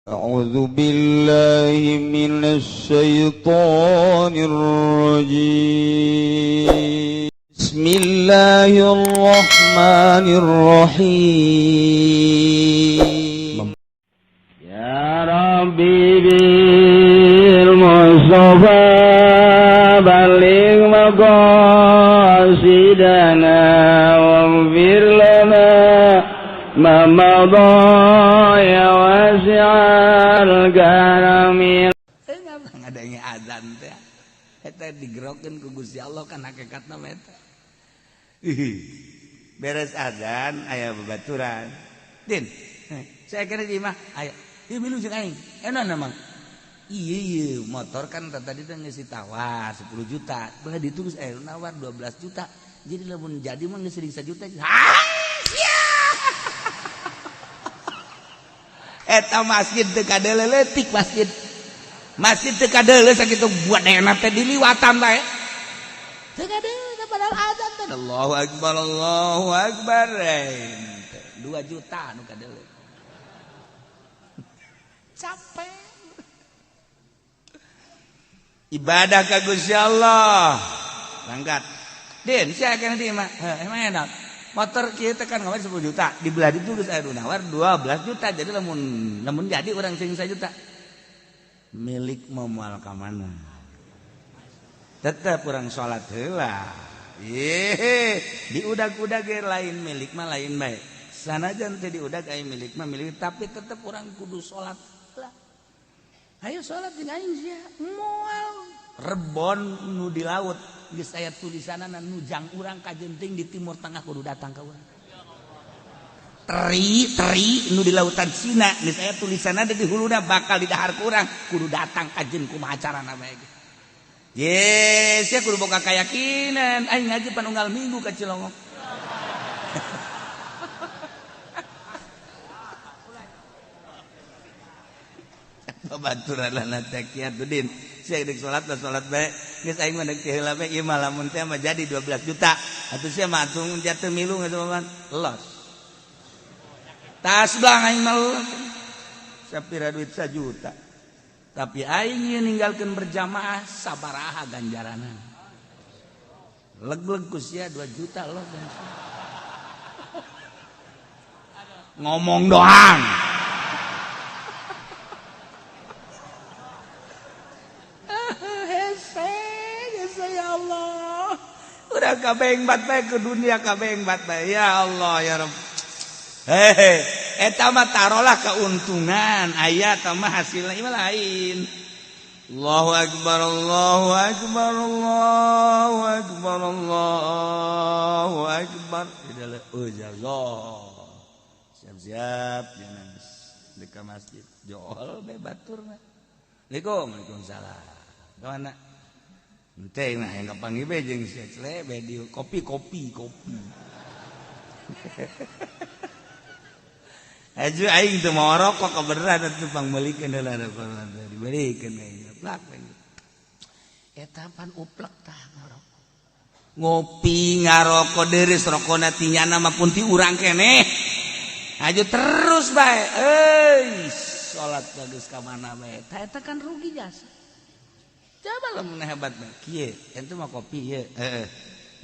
أعوذ بالله من الشيطان الرجيم. بسم الله الرحمن الرحيم. يا ربي بالمصطفى بلغ مقاصدنا واغفر لنا ما مضى يا واسع الكرم. Ngadenge azan teh eta digerokeun ku Gusti Allah kan hakikatna mah eta. Beres azan aya babaturan. Din, saya kira di imah aya. Ieu milu jeung aing. Enak emang. Iya iya motor kan tadi teh geus ditawar 10 juta. Belah ditu geus aya nawar 12 juta. Jadi lamun jadi mah geus 1 juta. Hah? Eta masjid teu kadeuleu leutik masjid. Masjid teu kadeuleu sakitu buat teh diliwatan bae. Teu kadeuleu padahal azan teh. Allahu akbar Allahu akbar. 2 juta nu kadeuleu. Capek. Ibadah ka Gusti Allah. Berangkat. Din, sia kana di mah. Emang enak. Motor kieu teh kan ngawan 10 juta, dibelah ditu geus aya nu nawar 12 juta. Jadi lamun lamun jadi urang sing 1 juta. Milik mau moal ka mana? Tetep urang salat heula. Ye, diudag-udag ge lain milik mah lain bae. Sanajan teh diudag aya milik mah milik, tapi tetep urang kudu salat heula. Ayo salat jeung aing sia. Moal rebon nu di laut geus aya tulisanana nu jang urang kajenting di Timur Tengah kudu datang ka urang. Teri teri nu di lautan Cina geus aya tulisanana di huluna bakal didahar ku urang kudu datang kajen kumaha carana bae ge. Ye, sia kudu boga keyakinan aing ngaji pan unggal minggu ka Cilongok. Babaturan teh kieu Din. Sia deuk salat lah salat bae. Geus aing mah deuk heula bae ieu mah lamun teh mah jadi 12 juta. Atuh sia mah atuh jatuh milu geus mah los. Tas belang aing mah los. Sapira duit 1 juta. Tapi aing ieu ninggalkeun berjamaah sabaraha ganjaranna. Leg-leg ku sia 2 juta los. Ngomong doang. Ya Allah, udah kabeng bat bae ke dunia kabeng bat bae. Ya Allah ya Rabb. Hehe, eta mah tarolah keuntungan, aya eta mah hasilna ieu lain. Allahu akbar Allahu akbar Allahu akbar Allahu akbar. Oh jago. Siap-siap jangan di ka masjid. Jol bae baturna. Assalamualaikum. Waalaikumsalam. Ka mana? Ente nah yang kapanggih be jeung si Cle be di kopi kopi kopi. Aju aing teu mau rokok kebeneran atuh pangmeulikeun heula dibelikeun aing plak. Eta pan uplek tah ngarokok. Ngopi ngarokok deureuh rokona ti nyana mah pun ti urang keneh. Aju terus bae. Euy, salat bagus ka mana bae. Tah eta kan rugi jasa. Coba lah mun hebat mah kieu, ente mah kopi ieu. Heeh.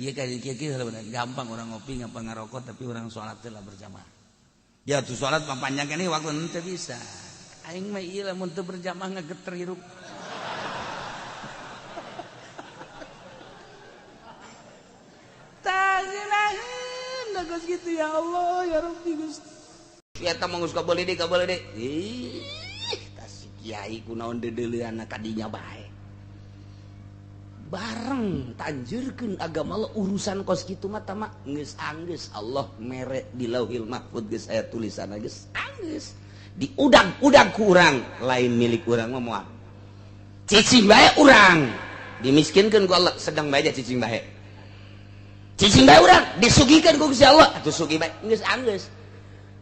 Ieu ka kieu kieu gampang orang ngopi ngapa ngarokok tapi orang salat teh lah berjamaah. Ya tuh salat mah panjang keneh waktu henteu bisa. Aing mah ieu lamun teu berjamaah ngageter hirup. Tah ngeunaheun geus kitu ya Allah ya Rabbi Gusti. Eta mah geus kabeuli deui kabeuli deui. Ih, kasih kiai kunaon deudeuleunna kadinya bae. Bareng tanjurkeun agama Allah urusan kos kitu mah tama geus anggeus Allah mere di Lauhil Mahfud geus aya tulisanna geus anggeus diudag-udag ku urang lain milik urang mah moal cicing bae urang dimiskinkeun ku Allah sedang bae cicing bae urang disugihkeun ku Gusti Allah atuh sugih bae geus anggeus.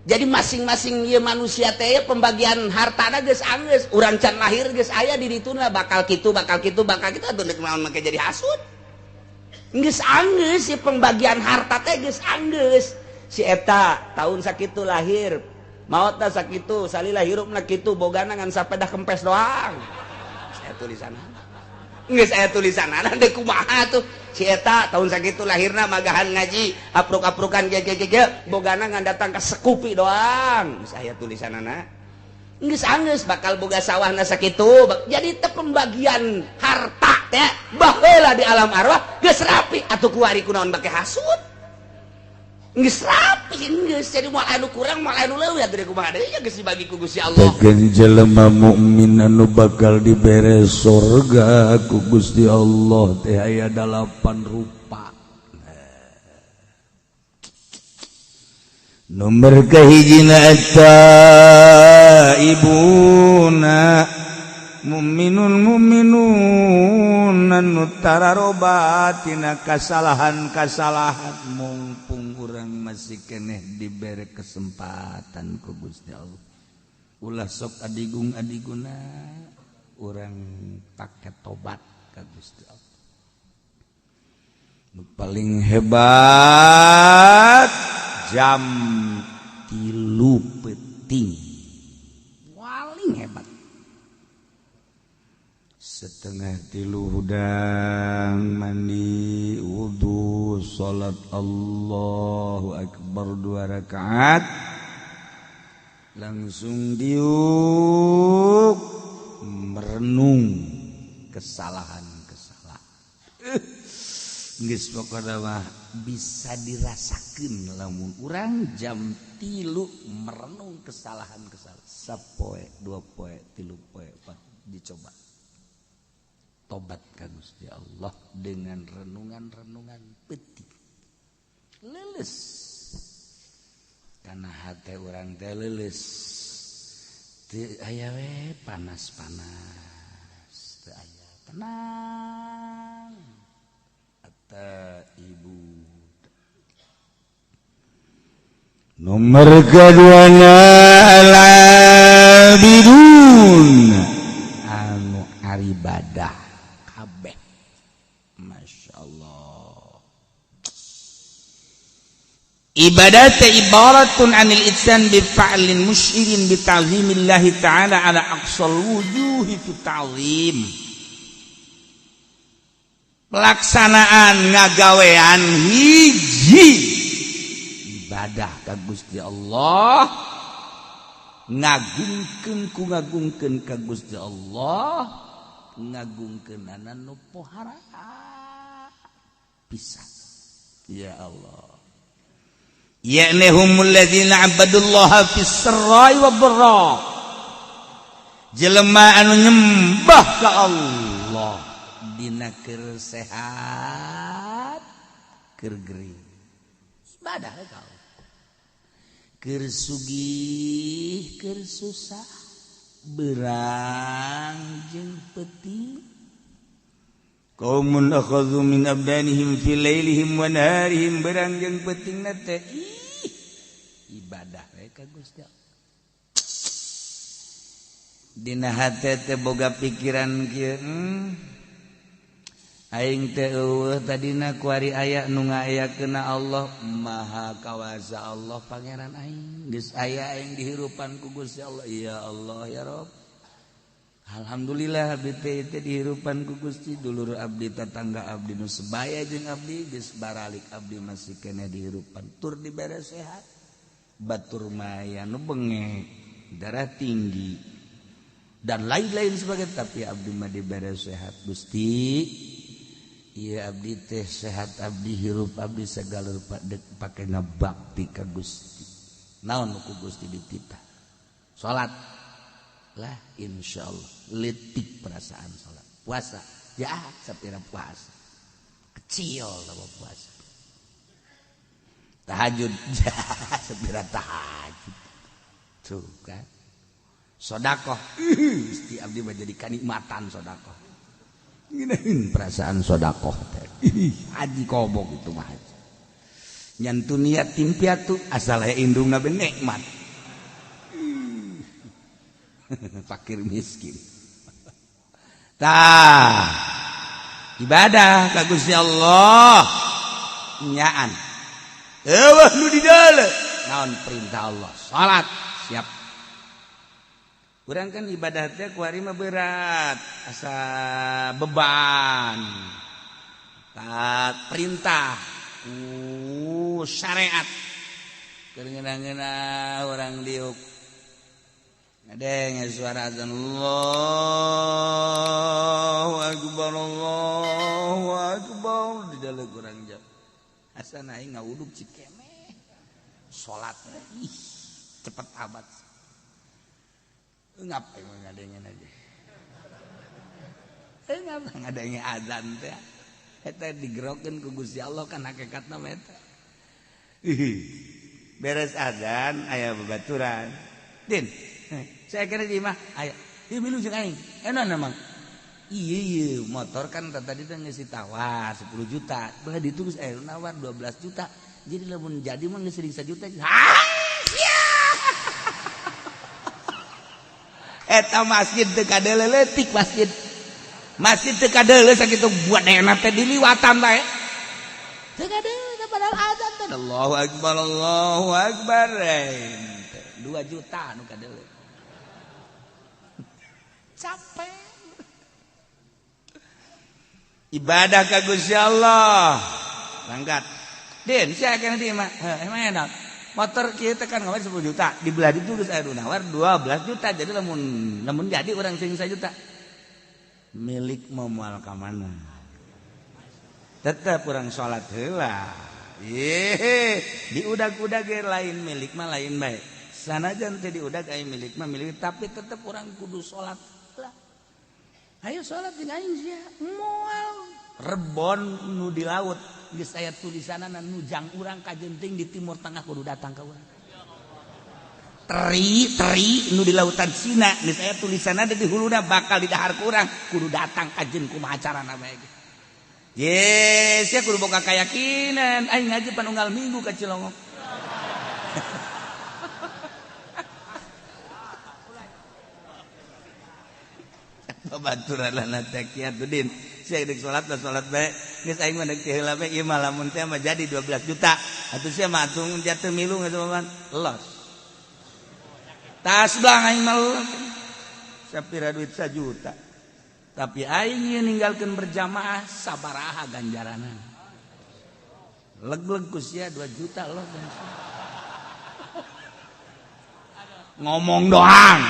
Jadi masing-masing ieu manusia teh pembagian hartana geus anggeus urang can lahir geus aya di dituna bakal kitu bakal kitu bakal kitu atuh deuk naon make jadi hasud. Geus anggeus si pembagian harta teh geus anggeus si eta tahun sakitu lahir Maotna sakitu, salila hirupna kitu, bogana ngan sapedah kempes doang. Saya tulisan. Geus aya tulisanana deui kumaha tuh. Si eta tahun sakitu lahirna magahan ngaji, apruk-aprukan ge ge ge bogana ngan datang ka sekupi doang. Geus aya tulisanana. Geus anggeus bakal boga sawahna sakitu. Jadi teh pembagian harta teh baheula di alam arwah geus rapi atuh kuari kunaon bake hasud. Geus rapi geus jadi moal anu kurang moal anu leuwih atuh kumaha deui ya geus dibagi ku Gusti Allah. Tegen jelema mukmin anu bakal dibere sorga ku Gusti Allah teh aya 8 rupa. Nomor kahijina eta ibuna mukminun mukminun anu tararoba tina kasalahan-kasalahan mumpung urang masih keneh dibere kesempatan ku Gusti Allah. Ulah sok adigung-adiguna urang pake tobat ka Gusti Allah. Nu paling hebat jam 3 peuting paling hebat. 2:30 hudang mandi wudu salat Allahu akbar 2 rakaat langsung diuk merenung kesalahan-kesalahan. Geus pokona mah bisa dirasakeun lamun urang jam 3 merenung kesalahan-kesalahan sapoe 2 poe 3 poe 4 dicoba tobat ka Gusti Allah dengan renungan-renungan peuting leuleus kana hate urang teh leuleus teu aya we panas-panas teu aya tenang eta ibu. Nomor keduanya al-abidun anu aribadah kabeh. Masya Allah. Ibadah teh ibaratun anil itsan bi fa'lin musyirin bi ta'zimillahi ta'ala ala aqsal wujuhi fi ta'zim. Pelaksanaan ngagawean hiji ibadah ka Gusti Allah, ngagungkeun ku ngagungkeun ka Gusti Allah, ngagungkeunana nu pohara pisan. Ya Allah. Ya'nihumul ladzina abadullaha fis sarra'i wad dharra. Jelema anu nyembah ka Allah dina keur sehat keur gering ibadah ka Allah, keur sugih keur susah berang jeung peuting. Qaumun akhadhu min abdanihim fi lailihim wa naharihim berang jeung peutingna teh ibadah we ka Gusti Allah. Dina hate teh boga pikiran kieu, aing teh eueuh tadina kuari aya nu ngayakeunna Allah Maha Kawasa Allah Pangeran aing geus aya aing dihirupan ku Gusti Allah. Ya Allah ya Rabb, alhamdulillah abdi teh dihirupan ku Gusti, dulur abdi tetangga abdi nu sebaya jeung abdi geus baralik abdi masih keneh dihirupan tur dibere sehat. Batur maya nu bengek darah tinggi dan lain-lain sebagainya, tapi abdi mah dibere sehat Gusti. Iya abdi teh sehat abdi hirup abdi segala rupa dek pake ngabakti ka Gusti. Naon ku Gusti dititah? Salat lah insyaallah letik perasaan salat. Puasa ya sapira puasa. Kecil sama puasa. Tahajud ya sapira tahajud. Tuh kan. Sodakoh, Gusti abdi mah jadi kanikmatan sodakoh. Ngeunaheun perasaan sodakoh teh. Haji kobok itu mah haji. Nyantu niat tim piatu asal aya indungna be nikmat. Fakir miskin. Tah ibadah ka Gusti Allah nyaan. Eueuh nu di dalam naon perintah Allah? Salat. Siap. Urang kan ibadah teh kuari mah berat, asa beban. Taat perintah, syariat. Keur ngeunah-ngeunah urang diuk. Ngadenge suara azan Allahu akbar Allahu akbar di dalam urang jam. Asa aing ngawuduk cikemeh. Salat ih cepet amat. Ngapain ngadengen aja. Ngapa ngadenge azan teh. Eta digerokeun ku Gusti Allah kan hakikatna mah eta. Beres azan aya babaturan. Din, saya kira di imah aya. Ieu milu jeung aing. Enak emang. Iya iya motor kan tadi teh geus ditawar 10 juta. Belah ditu geus aya nawar 12 juta. Jadi lamun jadi mah geus 1 juta. Hah? Eta masjid teu kadeleuletik masjid. Masjid teu kadeuleu sakitu buat teh diliwatan bae. Teu kadeuleu padahal azan teh. Allahu akbar Allahu akbar. 2 juta nu kadeuleu. Capek. Ibadah ka Gusti Allah. Berangkat. Din, sia kana di imah. Heuh, emang enak. Motor kieu teh kan ngawar 10 juta, dibelah ditu geus aya nu nawar 12 juta. Jadi lamun jadi urang sing 1 juta. Milik mau moal ka mana? Tetep urang salat heula. Ye, diudag-udag ge lain milik mah lain bae. Sanajan teh diudag aya milik mah milik, tapi tetep urang kudu salat heula. Ayo salat jeung aing sia. Moal rebon nu di laut geus aya tulisanana nu jang urang kajenting di Timur Tengah kudu datang ka urang. Teri teri nu di lautan Cina geus aya tulisanana di huluna bakal didahar ku urang kudu datang kajen kumaha carana bae ge. Yes, sia kudu boga keyakinan aing ngaji panunggal minggu ka Cilongok. Babaturan teh kiatuddin. Sia deuk salat lah salat bae. Geus aing mah deuk teh heula bae ieu mah lamun teh mah jadi 12 juta. Atuh sia mah atuh jatuh milu geus mah los. Tas belang aing mah los. Sapira duit 1 juta. Tapi aing ieu ninggalkeun berjamaah sabaraha ganjaranna. Leg-leg ku sia 2 juta los. Ngomong doang.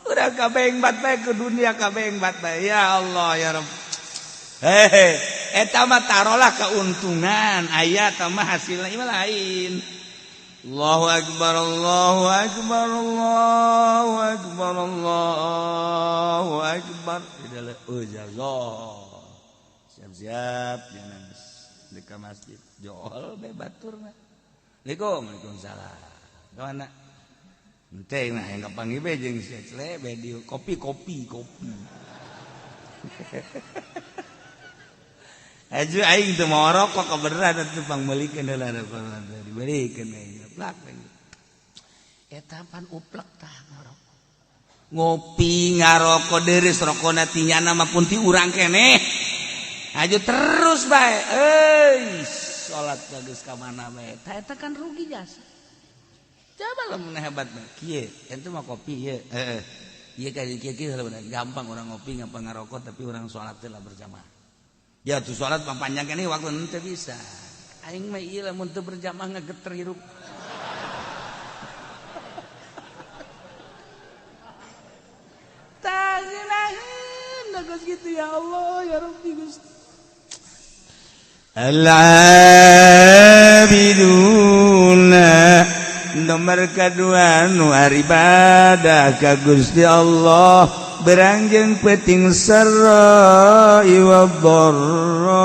Udah kabeng bat bae ke dunia kabeng bat bae ya Allah ya Rabb. Hehe, eta mah tarolah keuntungan aya tah mah hasilna ieu lain. Allahu akbar Allahu akbar Allahu akbar Allahu akbar. Ijazah. Siap-siap jangan di ka masjid. Jol bae baturna. Assalamualaikum. Waalaikumsalam. Ka mana? Ente nah yang kapanggih bae jeung si Cle bae di kopi kopi kopi. Aju aing teu mau rokok kebeneran atuh pangmeulikeun heula dibelikeun aing plak. Eta pan uplek tah ngarokok. Ngopi ngarokok deureuh rokona ti nyana mah pun ti urang keneh. Aju terus bae. Euy, salat geus ka mana bae. Tah eta kan rugi jasa. Coba lamun hebat mah kieu, ente mah kopi ieu. Heeh. Ieu ka kieu kieu gampang orang ngopi ngapa ngarokok tapi orang salat teh lah berjamaah. Ya tuh salat mah panjang keneh waktu henteu bisa. Aing mah ieu lamun teu berjamaah ngageter hirup. Tah ngeunaheun geus kitu ya Allah ya Rabbi Gusti. Al-abiduna nomor kedua nu ibadah ka Gusti Allah berangjeng peting sarra wa dharra.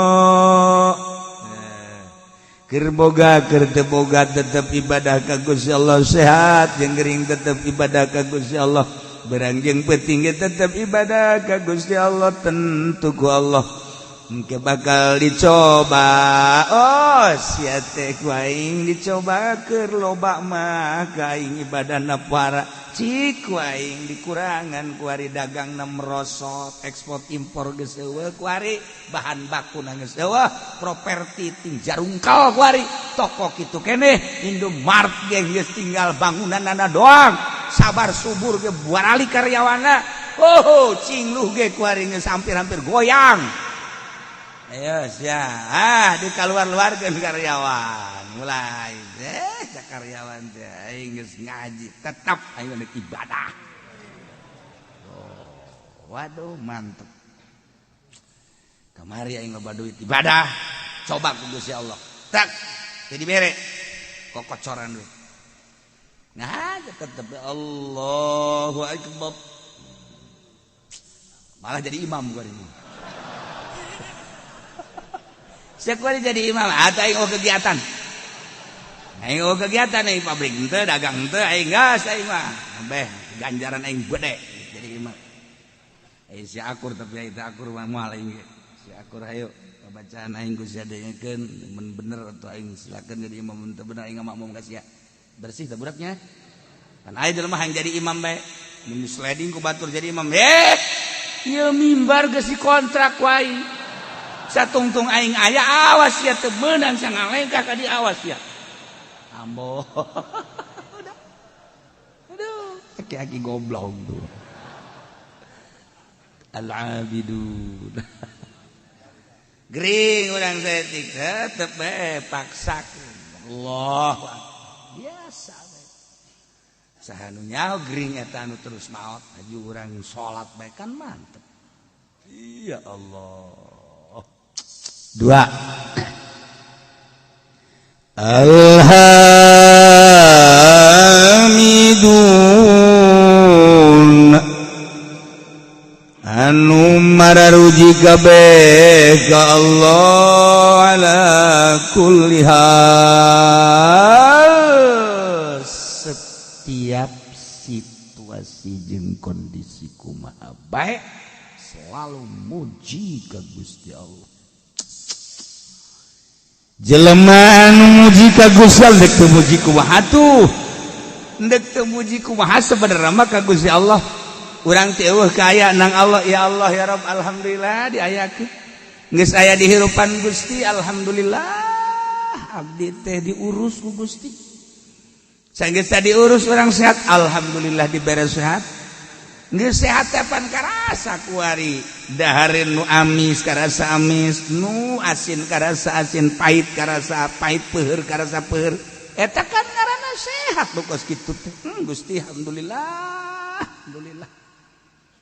Keur boga keur teu boga tetep ibadah ka Gusti Allah, sehat jeung gering tetep ibadah ka Gusti Allah, berangjeng peting ge tetep ibadah ka Gusti Allah, tentu ku Allah engke bakal dicoba. Oh Allah, sia teh ku aing dicoba keur loba mah ka aing ibadahna para cik ku aing dikurangan kuari, dagangna merosot, ekspor impor geus eueuh kuari, bahan baku geus eueuh, properti ting jarungkal kuari, toko kitu keneh, Indomart ge geus tinggal bangunanana doang, Sabar Subur ge buarali karyawanna, oh, Cingluh ge kuari geus hampir-hampir goyang. Ayo sia, ah, di keluar-luarkeun karyawan, mulai eh karyawan teh aing geus ngaji tetap aing rek ibadah. Oh, waduh, mantep. Kamari aing loba duit ibadah, coba ku Gusti Allah. Tak jadi bere kokocoran duit. Nah, tetep Allahu akbar. Malah jadi imam gua ini. Siapa jadi imam? Atau aing oh kegiatan. Aing oh kegiatan aing pabrik henteu, dagang henteu, aing gas aing mah. Beh, ganjaran aing gede jadi imam. Eh si akur tapi aing teu akur mah moal aing ge. Si akur hayu bacaan aing ku sia dengekeun mun bener atau aing silakeun jadi imam, mun teu bener aing makmum ka sia. Bersih teh budaknya. Kan aya jelema hayang jadi imam bae. Mun sliding ku batur jadi imam. Eh, ieu mimbar geus dikontrak ku aing. Satungtung aing aya awas ya teu meunang sangalengkah ka di awas ya. Ambo. Udah. Aduh, aki-aki goblok tuh. Al-abidun. Gering urang saeutik tetep bae paksakeun. Allah biasa bae. Saha nu nyaho gering eta anu terus maot aju urang salat bae kan mantep. Ya Allah. Dua. Alhamidun anu mararuji kabeh ka Allah ala kulli hal, setiap situasi jeung kondisi kumaha bae selalu muji ka Gusti Allah. Jelema anu muji ka Gusti Allah dek teu muji kumaha tuh, dek teu muji kumaha sebenarnya mah ka Gusti Allah. Urang teh eueuh kaya nang Allah, ya Allah ya Rabb, alhamdulillah diayakeun geus aya di hirupan Gusti, alhamdulillah abdi teh diurus ku Gusti. Sanggeus diurus urang sehat, alhamdulillah dibere sehat. Geus sehat teh pan karasa kuari, dahareun nu amis karasa amis, nu asin karasa asin, pahit karasa pahit, peuheur karasa peuheur. Eta kan ngaranna sehat nu kos kitu teh. Gusti alhamdulillah, alhamdulillah.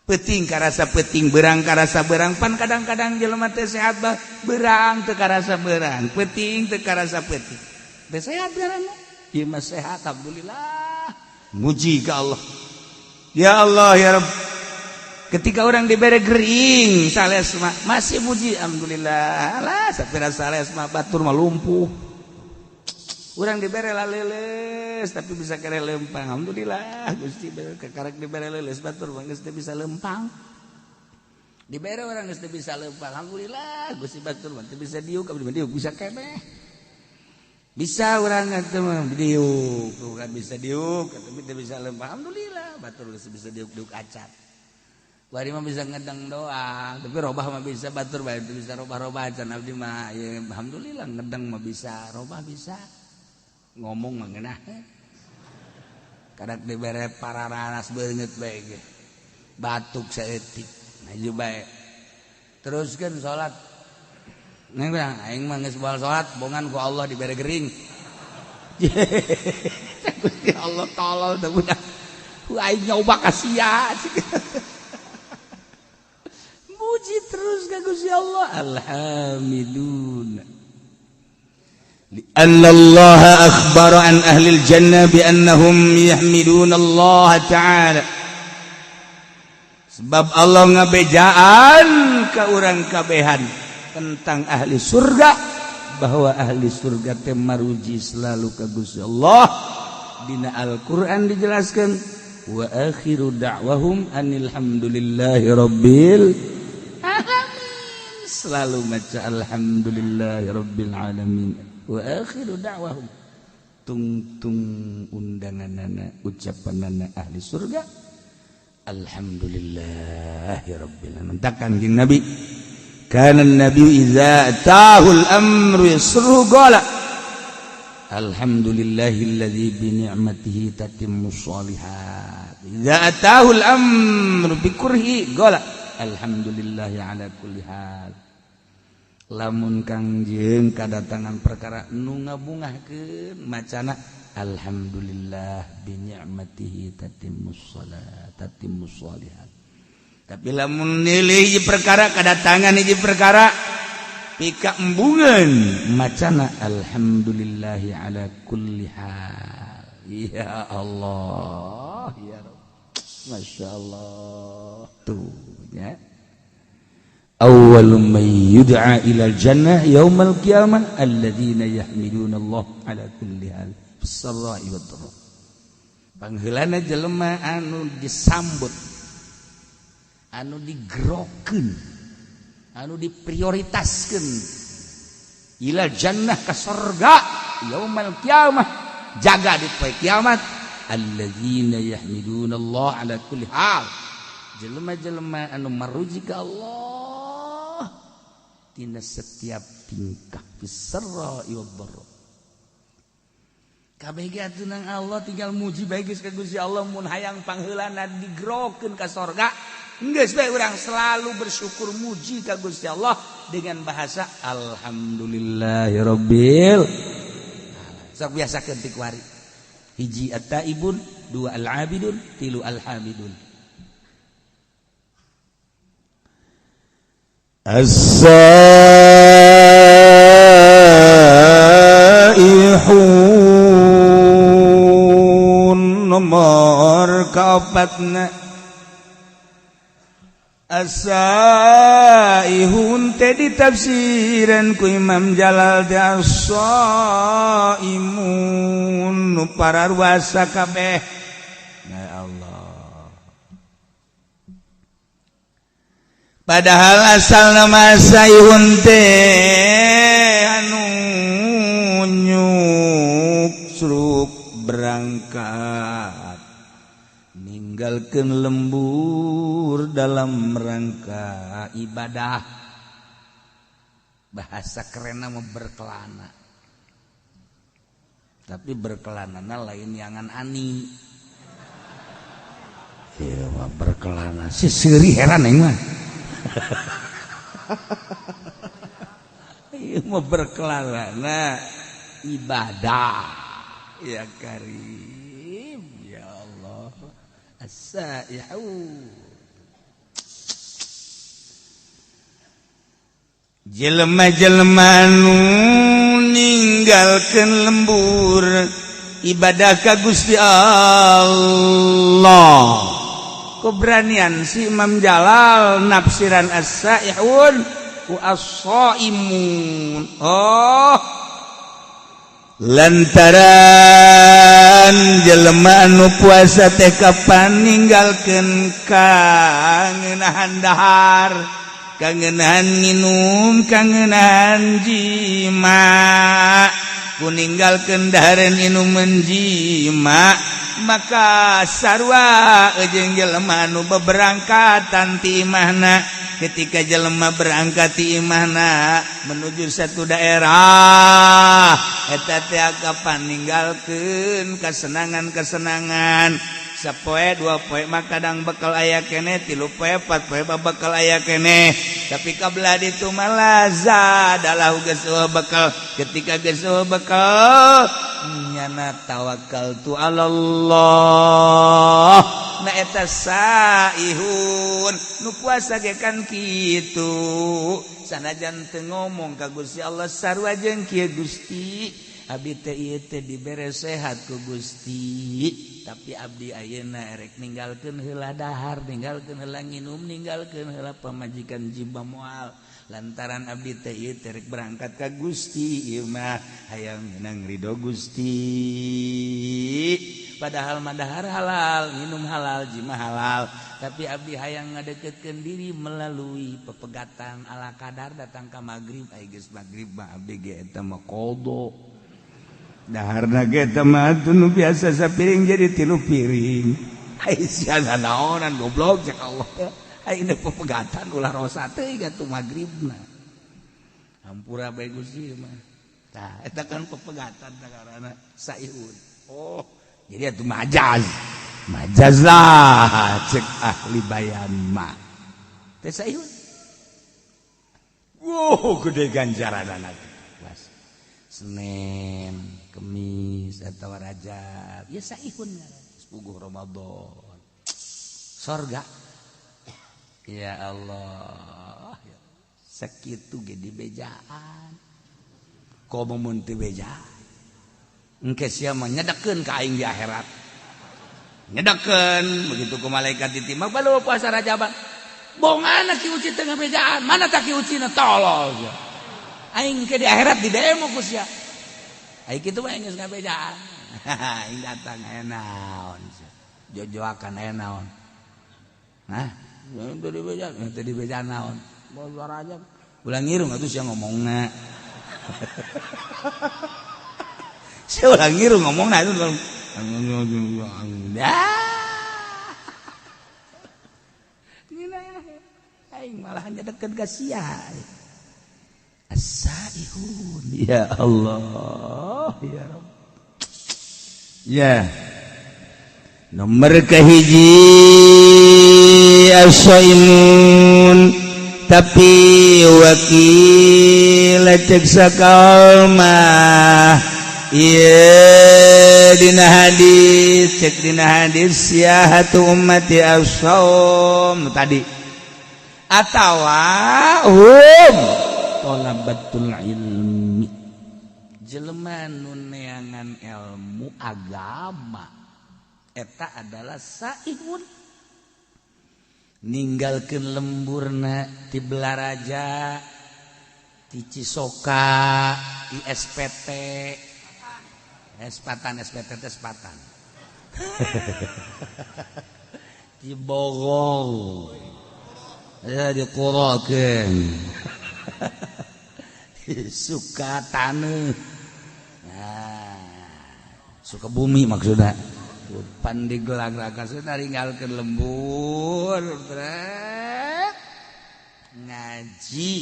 Peuting karasa peuting, berang karasa berang, pan kadang-kadang jelema teh sehat bah berang teu karasa berang, peuting teu karasa peuting. Teh sehat ngaranna. Ieu mah sehat alhamdulillah. Muji ka Allah. Ya Allah ya Rabb. Ketika orang diberi gering sales mah masih muji alhamdulillah. Alah sapira sales mah batur mah lumpuh. Urang dibere laleles tapi bisa kere lempang. Alhamdulillah Gusti kakarek dibere leuleus batur mah geus teu bisa lempang. Dibere urang geus teu bisa lempang. Alhamdulillah Gusti batur mah teu bisa diuk, abdi mah diuk bisa keneh. Bisa urang teh mah diuk, bukan bisa diuk tapi teu bisa lempang. Alhamdulillah batur geus bisa diuk-diuk acan. Bari mah bisa ngedeng doang, tapi robah mah bisa batur bae teu bisa robah-robah acan abdi mah. Ya, alhamdulillah ngedeng mah bisa, robah bisa. Ngomong mah ngeunah. Kadak dibere pararanas beungeut bae ge. Batuk saeutik, maju bae. Teruskeun salat. Neng bilang, aing mah geus baal salat, bongan ku Allah dibere gering. Gusti Allah tolol teh budak. Ku aing nyoba ka sia. Muji terus ka Gusti Allah. Alhamdulillah. لأن الله أخبر عن أهل الجنة بأنهم يحمدون الله تعالى. Sebab Allah ngabejaan ke urang kabehan tentang ahli surga bahwa ahli surga teh maruji selalu ka Gusti Allah. Dina Al-Qur'an dijelaskan wa akhiru da'wahum anil hamdulillahi rabbil alamin. Selalu maca alhamdulillahi rabbil alamin. Wa akhiru da'wahum tungtung undanganana ucapanana ahli surga alhamdulillahi rabbil alamin. Takkan jeung Nabi kana nabi idza atahul amru yasruhu qala alhamdulillahilladzi bi ni'matihi tatimmus sholihat. Idza atahul amru bi kurhi qala alhamdulillahi ala kulli hal. Lamun kangjeng kadatangan perkara nu ngabungahkeun macana alhamdulillah bi ni'matihi tatimmus shalat tatimmus sholihat. Tapi lamun nilai hiji perkara kadatangan hiji perkara pika embungan macana alhamdulillahi ala kulli hal. Ya Allah ya Rabb, Masya Allah tuh ya. Awwalu man yud'a ila jannah yaumal qiyamah alladzina yahmiduna Allah ala kulli hal fis sarra'i wad dharra. Pangheulana jelema anu disambut, anu digerokeun, anu diprioritaskeun ila jannah ka sorga yaumal qiyamah, jaga di poe kiamat alladzina yahmiduna Allah ala kulli hal. Jelema-jelema anu maruji ka Allah tina setiap tingkah fis sarra'i wad dharra. Kabeh ge atuh nang Allah tinggal muji bae geus ka Gusti Allah mun hayang pangheulana digerokeun ka sorga. Geus bae urang selalu bersyukur muji ka Gusti Allah dengan bahasa alhamdulillahirabbil alamin. Sok biasakeun ti kuari. Hiji at-taibun, dua al-abidun, tilu al-hamidun. As-saihun nomor kaopatna. As-saihun teh ditafsiran ku Imam Jalal teh as-saimun nu pararuasa kabeh. Ya Allah. Padahal asal nama saihun teh anu nyuksruk berangkat ninggalkeun lembur dalam rangka ibadah. Bahasa kerenna mah berkelana, tapi berkelanana lain yangan ani. Ieu mah berkelana si seuri heran aing mah. Ieu mah berkelana ibadah. Ya Karim, ya Allah. As-saihu jelema-jelema nu ninggalkeun lembur ibadah ka Gusti Allah. Keberanian si Imam Jalal nafsiran as-saihun wa as-saimun. Oh, lantaran jelema anu puasa teh kapan ninggalkeun kangenahan dahar, kangenahan nginum, kangenahan jima. Ku ninggalkeun dahareun inuman jima, maka sarua jeung jelema anu beberangkatan ti imahna. Ketika jelema berangkat ti imahna menuju satu daerah, eta teh kapan ninggalkeun kesenangan-kesenangan. Sapoe dua poe mah kadang bekal aya keneh, tilu poe empat poe mah bekal aya keneh. Tapi kabelah ditu mah lazadalah geus bekal. Ketika geus bekal nyana tawakal tu alallah. Na eta saihun nu puasa ge kan kitu. Sanajan teu ngomong ka Gusti Allah sarua jeung kieu Gusti. Abdi teh ieu teh dibere sehat ku Gusti, tapi abdi ayeuna erek ninggalkeun heula dahar, ninggalkeun heula nginum, ninggalkeun heula pamajikan jiba moal. Lantaran abdi teh ieu teh rek berangkat ka Gusti ieu mah hayang menang ridho Gusti. Padahal madahar halal, minum halal, jima halal, tapi abdi hayang ngadeketkeun diri melalui pepegatan ala kadar datang ka magrib, ai geus magrib mah abdi ge eta mah qada. Daharna ge eta mah nu biasa sapiring jadi 3 piring. Ai sia naonan goblok cek Allah. Ai ini pepegatan ulah rosa teh atuh magribna. Hampura bae Gusti mah. Tah eta kan pepegatan karana saihun. Oh, jadi atuh majaz. Majaz lah cek ahli bayan mah. Teh saihun. Wow, gede ganjaranana. Was. Senin, Kemis atau Rajab, ya saihun puguh Ramadan. Sorga. Ya Allah, sakitu ge dibejaan. Komo mun teu bejaan. Engke sia mah nyedekeun ka aing di akhirat. Nyedekeun begitu ku malaikat ditimbang balu puasa Rajaban. Bongana ki uci teu ngabejaan, mana tak ki ucina tolol sia. Aing ke di akhirat di demo ku sia. Aing kitu mah geus ngabejaan. Aing datang aya naon sia. Jojoakan aya naon. Nah, teu dibejaan, teu dibejaan naon. Puasa Rajab. Ulah ngirung atuh sia ngomongna. Sia ulah ngirung ngomongna itu. Aing malah nyedeket ka sia. As-saihun. Ya Allah, ya Rabb. Ya. Nomor kahiji as-saimun tapi wakil cek sakalmah. Ieu dina hadis cek dina hadis siahatu ummati as-saum tadi atawa hum talabatul ilmi jelema nu neangan ilmu agama eta adalah saihun ninggalkeun lemburna ti Belaraja ti Cisoka ti SPT Espatan SPT teh Sepatan di Bogor ya di Kuroken suka taneuh nah, suka bumi maksudna pan digelag-gelag ninggalkeun lembur ngaji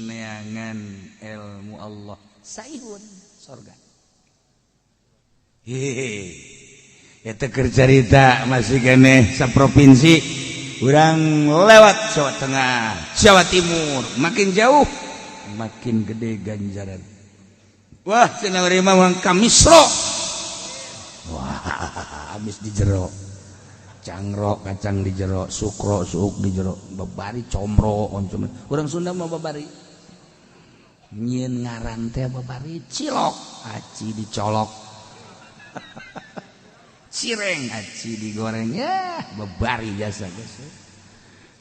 neangan ilmu Allah saihun sorga. Hehehe eta keur carita masih keneh saprovinsi urang lewat Jawa Tengah, Jawa Timur, makin jauh makin gede ganjaran. Wah, cenah urang mah ka Misro. Wah, habis di jero. Cangrok kacang di jero, sukro suuk di jero, babari comro oncom. Urang Sunda mah babari. Nyieun ngaran teh babari cilok, aci dicolok. Cireng aci digoreng ya bebari jasa guys.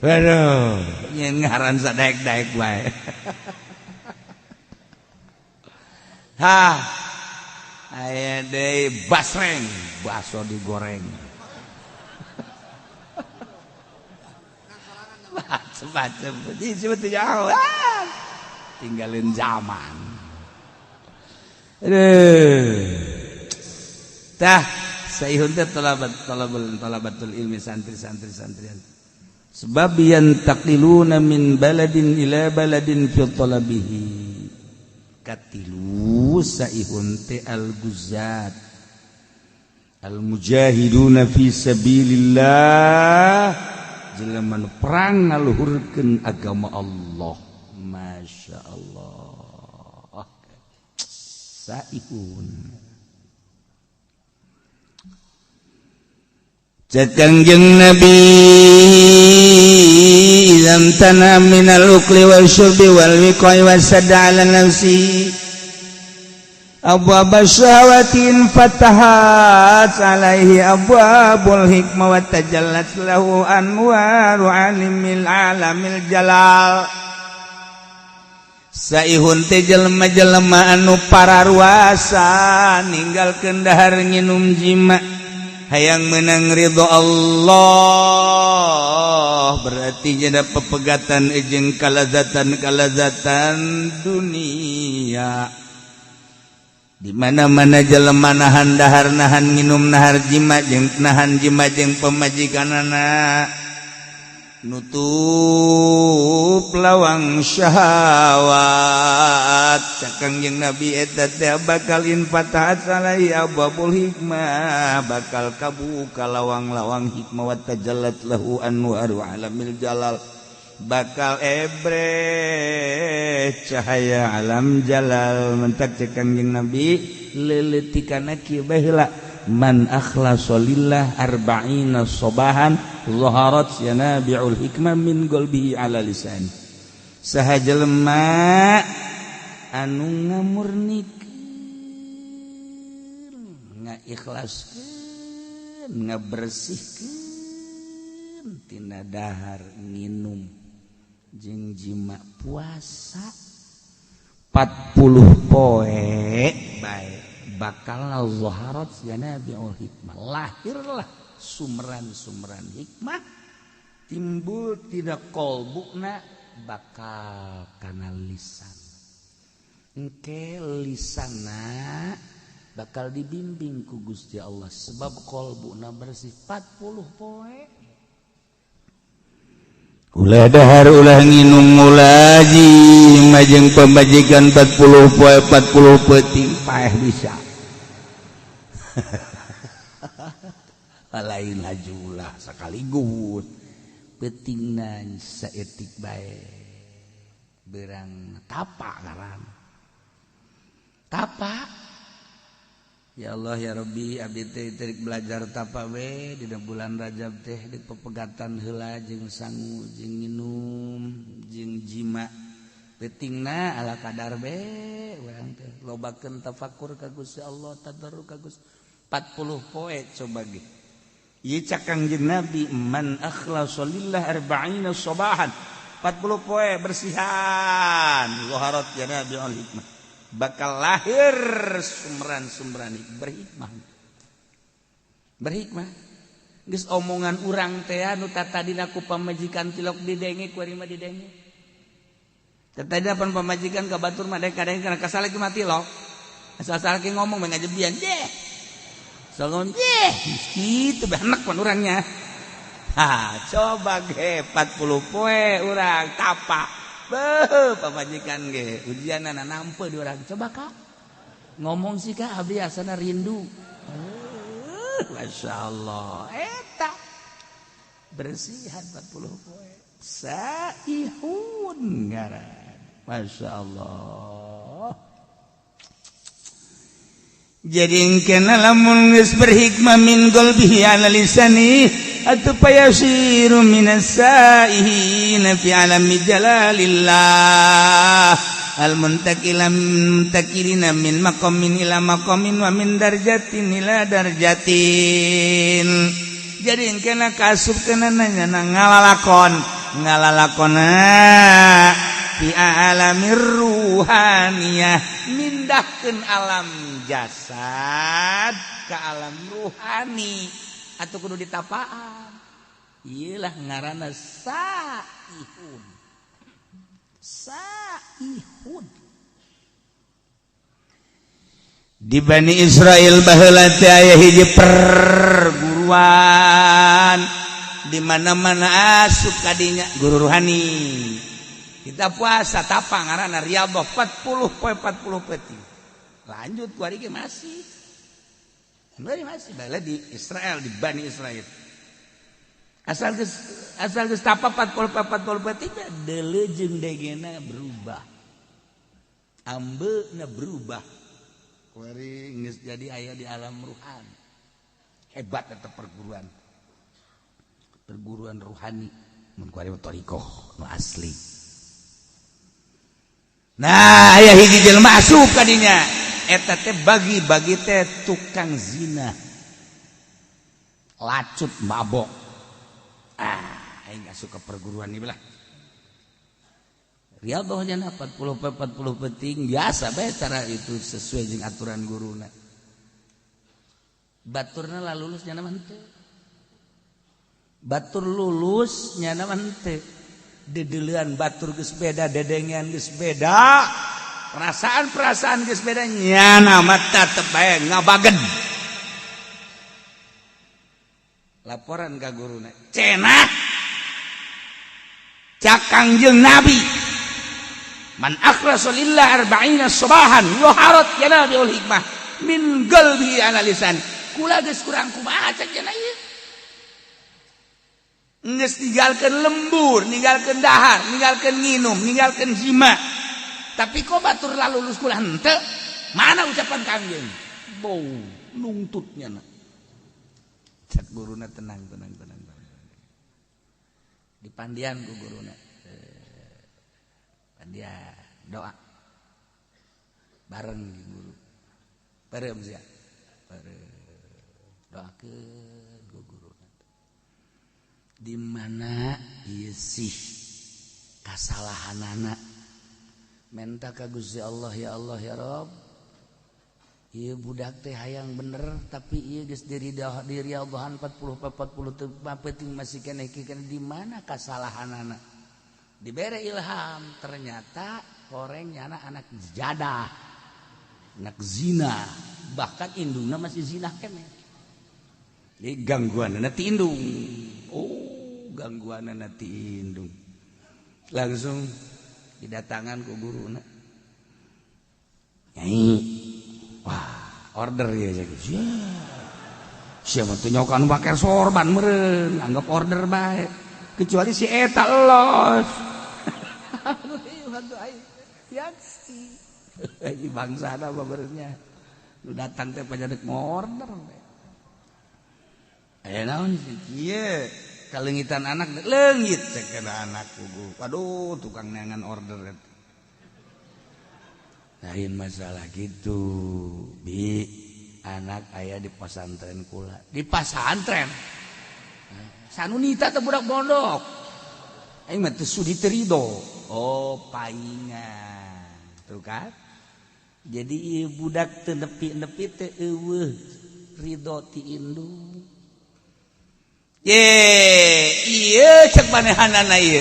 Waduh, nyen ngaran sadaek-daek bae. Hah. Aya deui basreng, baso digoreng. Macem-macem. Disebut jauh. Tinggalin zaman. Aduh. Tah saihun teh talabatul ilmi santri-santri santrian. Sebab yantaqiluna min baladin ila baladin fi talabihi. Katilu saihun teh al-guzat. Al-mujahiduna fi sabilillah. Jelema nu perang ngaluhurkeun agama Allah. Masya Allah. Saihun. Cek Kangjeng Nabi idzam tana minal ukli wal syurbi wal wiqai wasadda ala nafsi abwab syahawatin fatahat alaihi abwabul hikmah wa tajallat lahu anwaru alimil alamil jalal. Saihun teh jelema-jelema anu pararuasa ninggalkeun dahar nginum jima hayang menang ridho Allah, berarti jada pepegatan jeung kalazatan-kalazatan dunia. Di mana-mana jelema nahan dahar, nahan nginum, nahar jima jeung nahan jima jeung pamajikanana, nutup lawang syahwat. Cek Kangjeng Nabi eta teh bakal infatahat alaihi abwabul hikmah, bakal kabuka lawang-lawang hikmah, wa tajallat lahu anwaru alamil jalal, bakal ebre cahaya alam jalal. Mentak cek Kangjeng Nabi leuleutikanna kieu baheula, man akhlasa lillah arba'ina sobahan zaharat yanabi'ul hikmah min qalbihi ala lisan. Saha jelema anu ngamurnikeun, ngaikhlaskeun, ngabersihkeun tina dahar nginum jeung jima puasa 40 poe bae, bakal zaharat yanabi'ul hikmah, lahirlah sumran-sumran hikmah, timbul tidak kolbuna bakal kana lisan. Engke lisana bakal dibimbing ku Gusti Allah sebab kolbuna bersih 40 poe. Ulah dahar, ulah nginum, ulah jima jeung pamajikan 40 poe 40 peuting paeh bisa. Lain hajulah sekaligus peutingna saeutik bae berang tapa ngaran tapa. Ya Allah ya Rabbi, abdi teh terik belajar tapa we dina bulan Rajab teh di pepegatan heula jeung sangu jeung nginum jeung jima peutingna ala kadar be urang teh lobakeun tafakur ka Gusti Allah, tadarru ka Gusti 40 poe coba ge. Ieu cak Kangjeng Nabi man akhlasa lillah arba'ina sabahan, 40 poe bersihan zaharat yanabi'ul hikmah, bakal lahir sumran-sumran berhikmah. Berhikmah geus omongan urang teh anu tatadina ku pamajikan tilok didenge ku ari mah didenge. Tatadina pan pamajikan ka batur mah kadang kana kasal lagi mah tilok. Asal-asal ge ngomong mah ngajebian deh. Salon deh kitu bae pan urangnya. Ha, coba ge 40 poe urang tapa. Beuh, pamajikan ge ujianna nampe di urang. Coba Kak. Ngomong sih Kak abdi asana rindu. Masya Allah, eta bersihan 40 poe. Saihun ngaran. Masya Allah. Jadi kena lamun geus berhikmah min qalbihi ala lisani atuh payasiru minas saihin fi alami jalalillah al muntakila muntakilina min maqamin ila maqamin wa min darjatin ila darjatin. Jadi kena kasup kena nanya ngalalakon ngalalakona fi alamir ruhaniyah, mindahkeun alam jasad ke alam ruhani atau kudu ditapaan. Iyalah ngaranna saihun. Saihun. Di Bani Israel baheula teh aya hiji perguruan di mana-mana asup kadinya guru ruhani. Kita puasa tapa ngaranna riyadhah 40 poe 40 peuting. Lanjut ku ari ge masih. Masih baheula di Israel, di Bani Israel. Asal geus tapa 40 40 peuting deuleu jeung degena berubah. Ambeuna berubah. Kuari geus jadi aya di alam ruhan. Hebat eta perguruan. Perguruan ruhani mun kuari mah thariqah nu asli. Nah, aya hiji jelema asup ka dinya. Eta teh bagi-bagi teh tukang zina. Lacut mabok. Ah, aing asup ka perguruan ieu lah. Riyadhahnya 40 40 penting biasa bae cara itu sesuai jeung aturan guruna. Baturna lah lulus nyana mah henteu. Batur lulus nyana mah henteu. Dedeulean batur geus beda, dedengean geus beda. Perasaan-perasaan geus beda nyana mah tetep bae ngabagen. Laporan ka guruna. Cenah. Cak Kangjeng Nabi. Man akhlasa lillah arba'ina sabahan yuharat yanabiul hikmah min qalbi ala lisan. Kula geus kurang kumaha cek cenah ieu. Geus ninggalkeun lembur, ninggalkeun dahar, ninggalkeun nginum, ninggalkeun jima. Tapi kok batur lalulus kula henteu? Mana ucapan Kangjeng? Bau nungtutnya na. Cek guruna tenang tenang tenang. Dipandian ku guruna. Dia doa bareng guru bareng sia bareng doakeun ku guru di mana ieu sih kasalahanana menta ka Gusti Allah ya Allah ya Rabb ieu budak teh hayang bener tapi ieu geus diri Allahan 40 40 teu penting masih keneh di mana kasalahanana dibere ilham ternyata koreng nyana anak jadah anak zina bahkan indungna masih zina keneh. Jadi gangguan ti indung, oh gangguan ti indung langsung didatangan ku guruna nyai wah order ya siapa tuh nyokan pakai sorban meren anggap order baik kecuali si eta los. Bangsa apa benernya lu datang teh pajadik order aya naon sih kieu kalengitan anak leungit cek anak kugu waduh tukang neangan order eta lain masalah gitu bi anak aya di pesantren kula di pesantren sanunita teh budak pondok aing mah teu sudi teu rido. Oh paingan tuh kan jadi ieu budak teu nepi-nepi teu eueuh ridho ti indung ye ieu cek manehanana ieu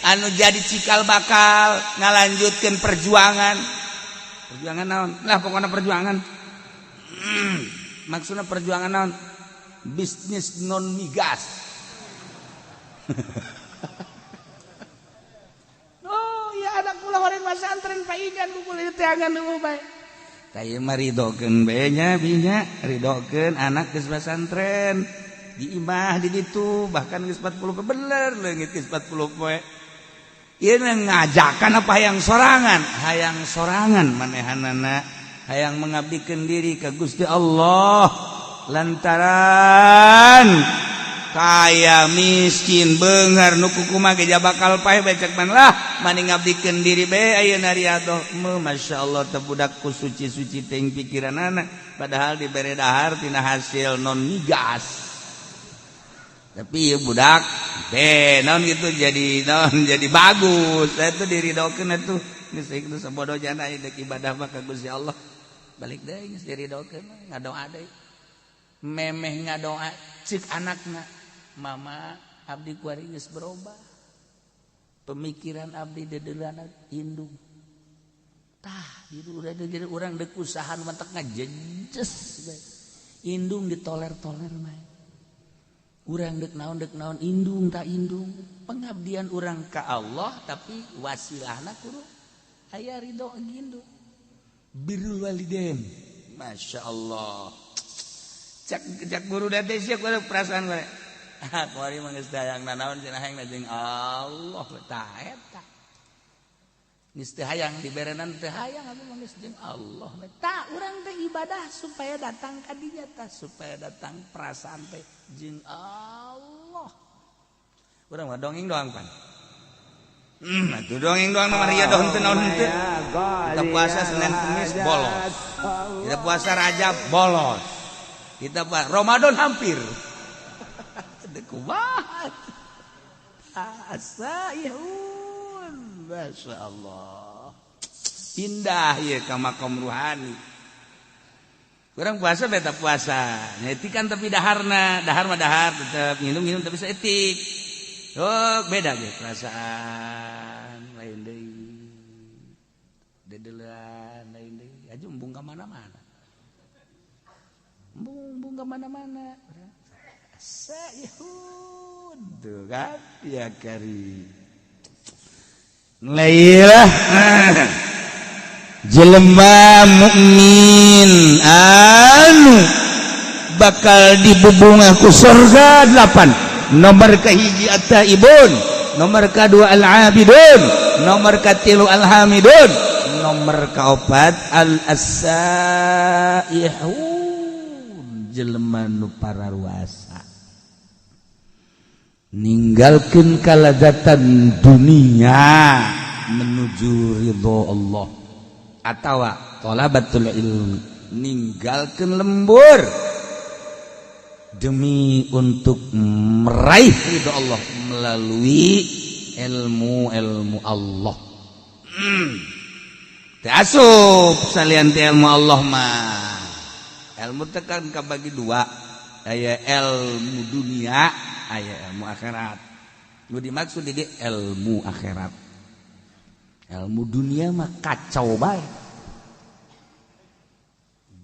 anu jadi cikal bakal ngalanjutkeun perjuangan perjuangan naon lah pokokna perjuangan maksudna perjuangan naon bisnis non migas. Oh ya anak kula horeng pesantren paingan ku kula teangan nu bae. Tah ieu mah ridokeun bae nya binya, ridokeun anak geus pesantren di imah di ditu bahkan geus 40 bener leungit geus 40 poe. Ieu ngajakan apa hayang sorangan? Hayang sorangan manehanana, hayang mengabdikeun diri ka Gusti Allah lantaran kaya miskin beunghar nu kukumaha ge bakal paeh bae cek man lah mani ngabdikeun diri bae ayeuna riyadhah. Masyaallah teh budak ku suci-suci teuing pikiranana padahal dibere dahar tina hasil non migas tapi ieu budak teh naon gitu jadi naon jadi bagus eta diridokeun atuh geus ieu sabodo jana deuk ibadah mah ka Gusti Allah balik deui geus diridokeun ngadoa deui memeh ngadoa cek anakna mama abdi kuari geus berubah pemikiran abdi dedeulana indung tah di jadi urang deuk usahaan matak ngajejes bae indung ditoler-toler bae urang deuk naon indung tak indung pengabdian urang ka Allah tapi wasilahna kudu aya ridho indung birrul walidain. Masya Allah cak cak guru date sia kudu perasaan gue ah kuari mah geus hayang nanaon cenah hayang jeung Allah tah eta geus teu hayang diberenan teu hayang abi mah geus jeung Allah tah urang teh ibadah supaya datang ka dinya tah supaya datang perasaan teh jeung Allah urang mah dongeng doang pan atuh dongeng doang mah riyadoh henteu naon henteu. Kita puasa Senin Kamis bolos, kita puasa Rajab bolos, kita puasa Ramadan hampir kumaha asa ihun. Masya Allah, pindah ya ke makom ruhani. Kurang puasa beta puasa nyetikan tapi daharna, dahar mah dahar tetep, minum-minum tapi seetik. Oh, beda ge perasaan lain deui. Dedelan lain deui. Aju embung ka mana-mana. Embung ka mana-mana. Saihun tuh kan ya kari. Lailah jelema mukmin anu bakal dibubungah ku surga 8. Nomor kahiji at-taibun, nomor kadua al-abidun, nomor katilu al-hamidun, nomor kaopat al-asaihun, jelema nu pararuasa ninggalkeun kalazatan dunia menuju ridho Allah, atawa thalabatul ilmi ninggalkeun lembur demi untuk meraih ridho Allah melalui ilmu-ilmu Allah. Teu asup salian ti ilmu Allah mah. Ilmu teh kan kabagi dua, aya ilmu dunia, aya ilmu akhirat. Nu dimaksud di ilmu akhirat. Ilmu dunia mah kacau bae.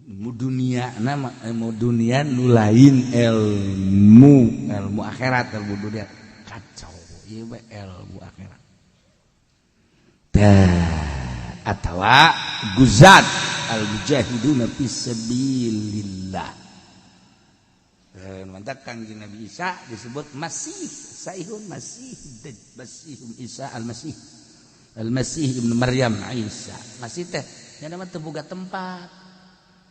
Ilmu dunia nama ilmu dunia nu lain ilmu ilmu akhirat, ilmu dunia kacau ieu bae ilmu akhirat. Tah atawa guzat al-mujahiduna fisabilillah. Mantap Kangjeng Nabi Isa disebut Masih, Saihun Masih, Masih Isa Al-Masih. Al-Masih Ibnu Maryam Isa. Masih teh nya mah teu boga tempat.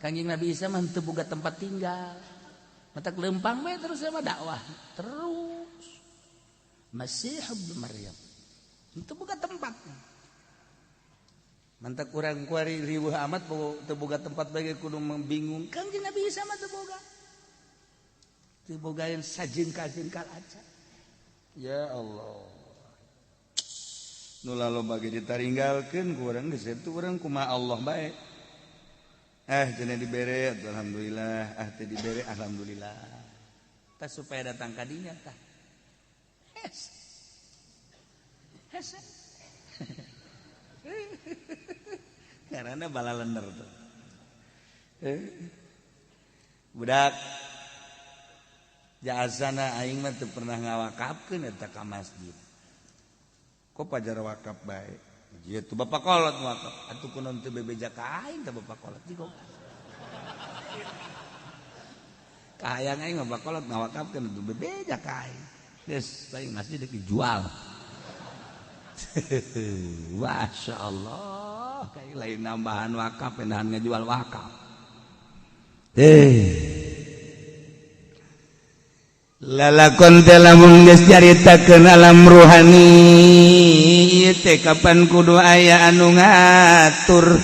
Kangjeng Nabi Isa mah teu boga tempat tinggal. Matak lempang bae terus sama dakwah terus. Masih Ibnu Maryam. Teu boga tempat. Mantak urang kuari riweuh amat teu boga tempat bae kudu bingung. Kangjeng Nabi Isa mah teu boga. Teu boga yang sajengkal-jengkal aja. Ya Allah. Nu laloba ge ditaringgalkeun ku urang geus eta urang kumaha Allah bae. Cenah dibere alhamdulillah, teu dibere alhamdulillah. Tah supaya datang ka dinya tah. Hes. Hes. Karena balalener tuh. Budak jasana aing mah teu pernah ngawakafkeun eta ka masjid. Kok pajar wakaf bae? Ieu tuh bapak kolot wakaf. Atuh kunaon teu bebeja ka aing teh bapak kolot jigok. Kahayang aing mah bapak kolot ngawakafkeun teu bebeja ka aing. Geus aing masjid dijual. Masya Allah, kayak lain nambahan wakaf, pindahan ngejual wakaf. Lalakon teh lamun geus caritakeun alam ruhani ieu teh kapan kudu aya anu ngatur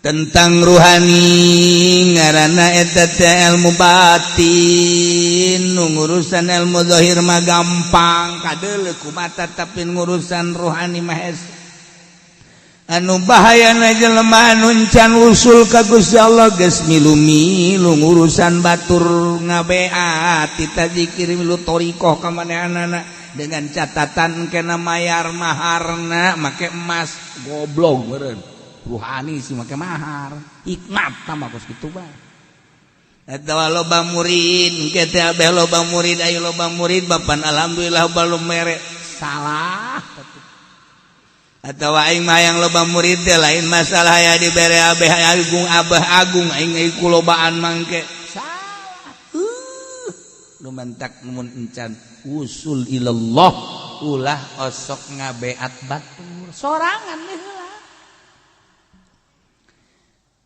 tentang ruhani, ngaranna eta teh ilmu batin. Nu ngurusan ilmu zahir mah gampang kadeuleu ku mata, tapi ngurusan ruhani mah hese. Anu bahayana jelema anu can usul ka Gusti Allah geus milu-milu ngurusan batur ngabeat tita zikir milu thoriqoh ka manehanana dengan catatan kena mayar maharna make emas. Goblok meureun ruhani sih make mahar hikmat tambah kos kitu bae. Eta loba murid ke teh abeh loba murid ayo loba murid bapan alhamdulillah balum mere salah. Atau aing mah yang loba murid teh lain masalah ya dibere abeh agung abah agung aing ku lobaan mangke salah. Nu mantak mun encan usul ilallah ulah osok ngabeat batur sorangan heula.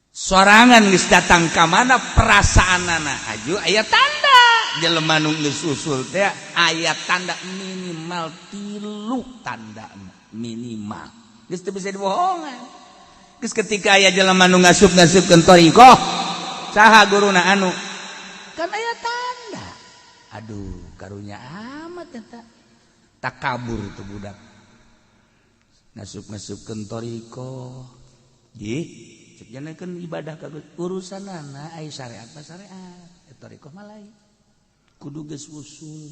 Sorangan geus datang ka mana perasaanana aju aya tanda jelema nu geus usul teh aya tanda minimal 3 tanda minimal geus teu bisa dibohongan. Geus ketika aya jelema nu ngasup-ngasupkeun thoriqoh saha guruna anu kan aya tanda aduh karunya amat eta takabur tuh budak. Ngasup-ngasupkeun thoriqoh. Ih, cek kan ibadah ka urusanana ai syariat mah syariat, thoriqoh mah lain. Kudu geus usul.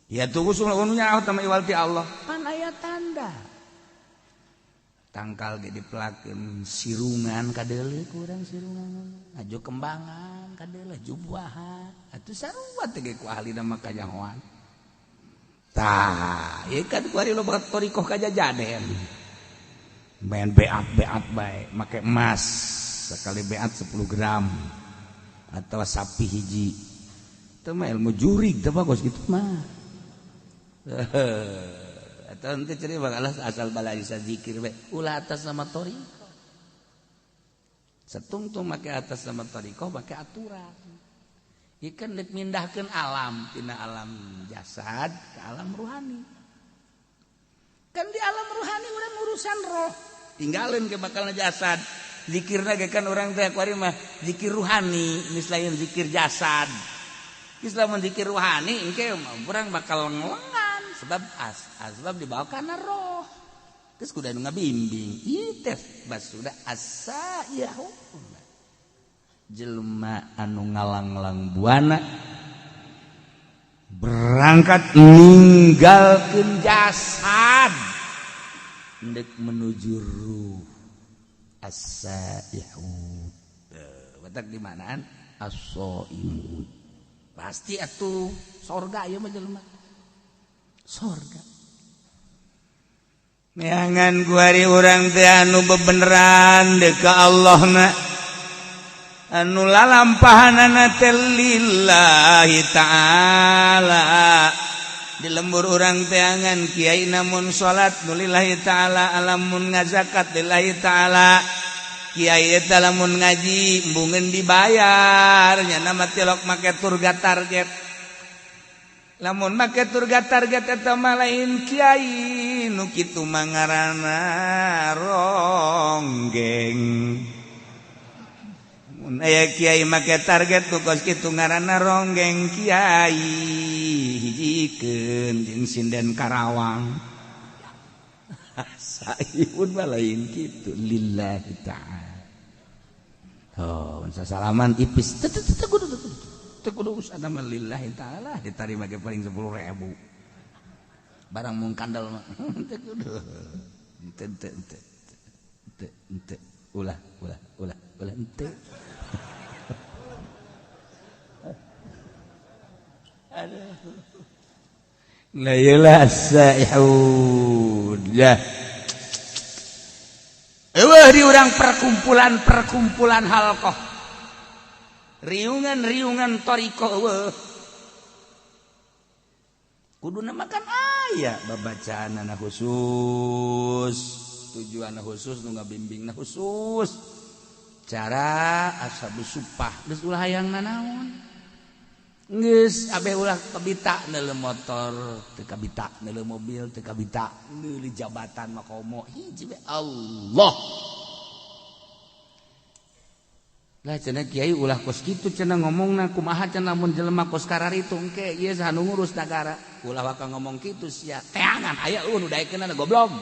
Ya tuh usul nu nyaho teh iwal ti Allah. Pan aya tanda. Tangkal ge dipelakeun sirungan kadeuleu kurang sirungan. Aju kembangan kadeuleu jubuahan. Atuh sarua teh ge ku ahlina mah kanyahoan. Tah, ieu kan kuari loba thoriqoh kajajaden. Main beat-beat bae, make emas sekali beat 10 gram atau sapi hiji. Itu mah ilmu jurig teh bagus gitu mah. Atau nanti cerita bakal asal balai zikir bae. Ulah atas nama thoriqoh. Setungtung make atas nama thoriqoh make aturan. Ikan dek mindahkeun alam tina alam jasad ke alam ruhani. Kan di alam ruhani urang urusan roh. Tinggalin ke bakal jasad. Zikirna ge kan urang teh kuari mah zikir ruhani, geus lain zikir jasad. Geus lamun zikir ruhani engke urang bakal ngelengan sebab asbab dibawa kana roh. Geus kudu anu ngabimbing. Ieu teh basuda asa-yahu. Jelema anu ngalanglang buana berangkat ninggalkeun jasad ndek menuju ruh as-saihun. Batak di manaan as-saimun. Pasti atuh sorga ieu mah jelema. Sorga. Neangan kuari urang teh anu bebeneran deuk ka Allahna. Anu lalampahanana teh lillahi ta'ala. Di lembur urang teangan kiai namun salat nu lillahi ta'ala, alamun ngazakat lillahi ta'ala. Kiai eta lamun ngaji embungeun dibayar nya mah tilok make turga target. Lamun make turga target eta mah lain kiai nu kitu mah ngaranna ronggeng. Mun aya kiai make target nu kos kitu ngaranna ronggeng kiai hijikeun jeung sinden Karawang. Saihun mah lain kitu lillahi ta'ala. Oh, salaman ipis teu teu kudu teu kudu usahana mah lillahi ta'ala ditarima ge paling 10.000. Barang mung kandel mah teu kudu. Teu teu teu teu teu ulah ulah ulah ulah henteu. Aduh. La ilaha saihun. Ya. Eueuh di urang perkumpulan-perkumpulan halqah. Riungan-riungan thoriqoh eueuh. Kuduna makan aya babacaanana khusus, tujuanna khusus nu ngabimbingna khusus. Cara ashabus supah geus ulah hayang nanaon. Geus abeh ulah kabita neuleuh motor, teu kabita neuleuh mobil, teu kabita neuleuh jabatan mah komo hiji we Allah. Lah cenah kiai ulah kos kitu cenah ngomongna kumaha cenah mun jelema kos kararitu engke ieu saha nu ngurus nagara. Ulah waka ngomong kitu sia teangan aya eueuh nu daekeunana goblok.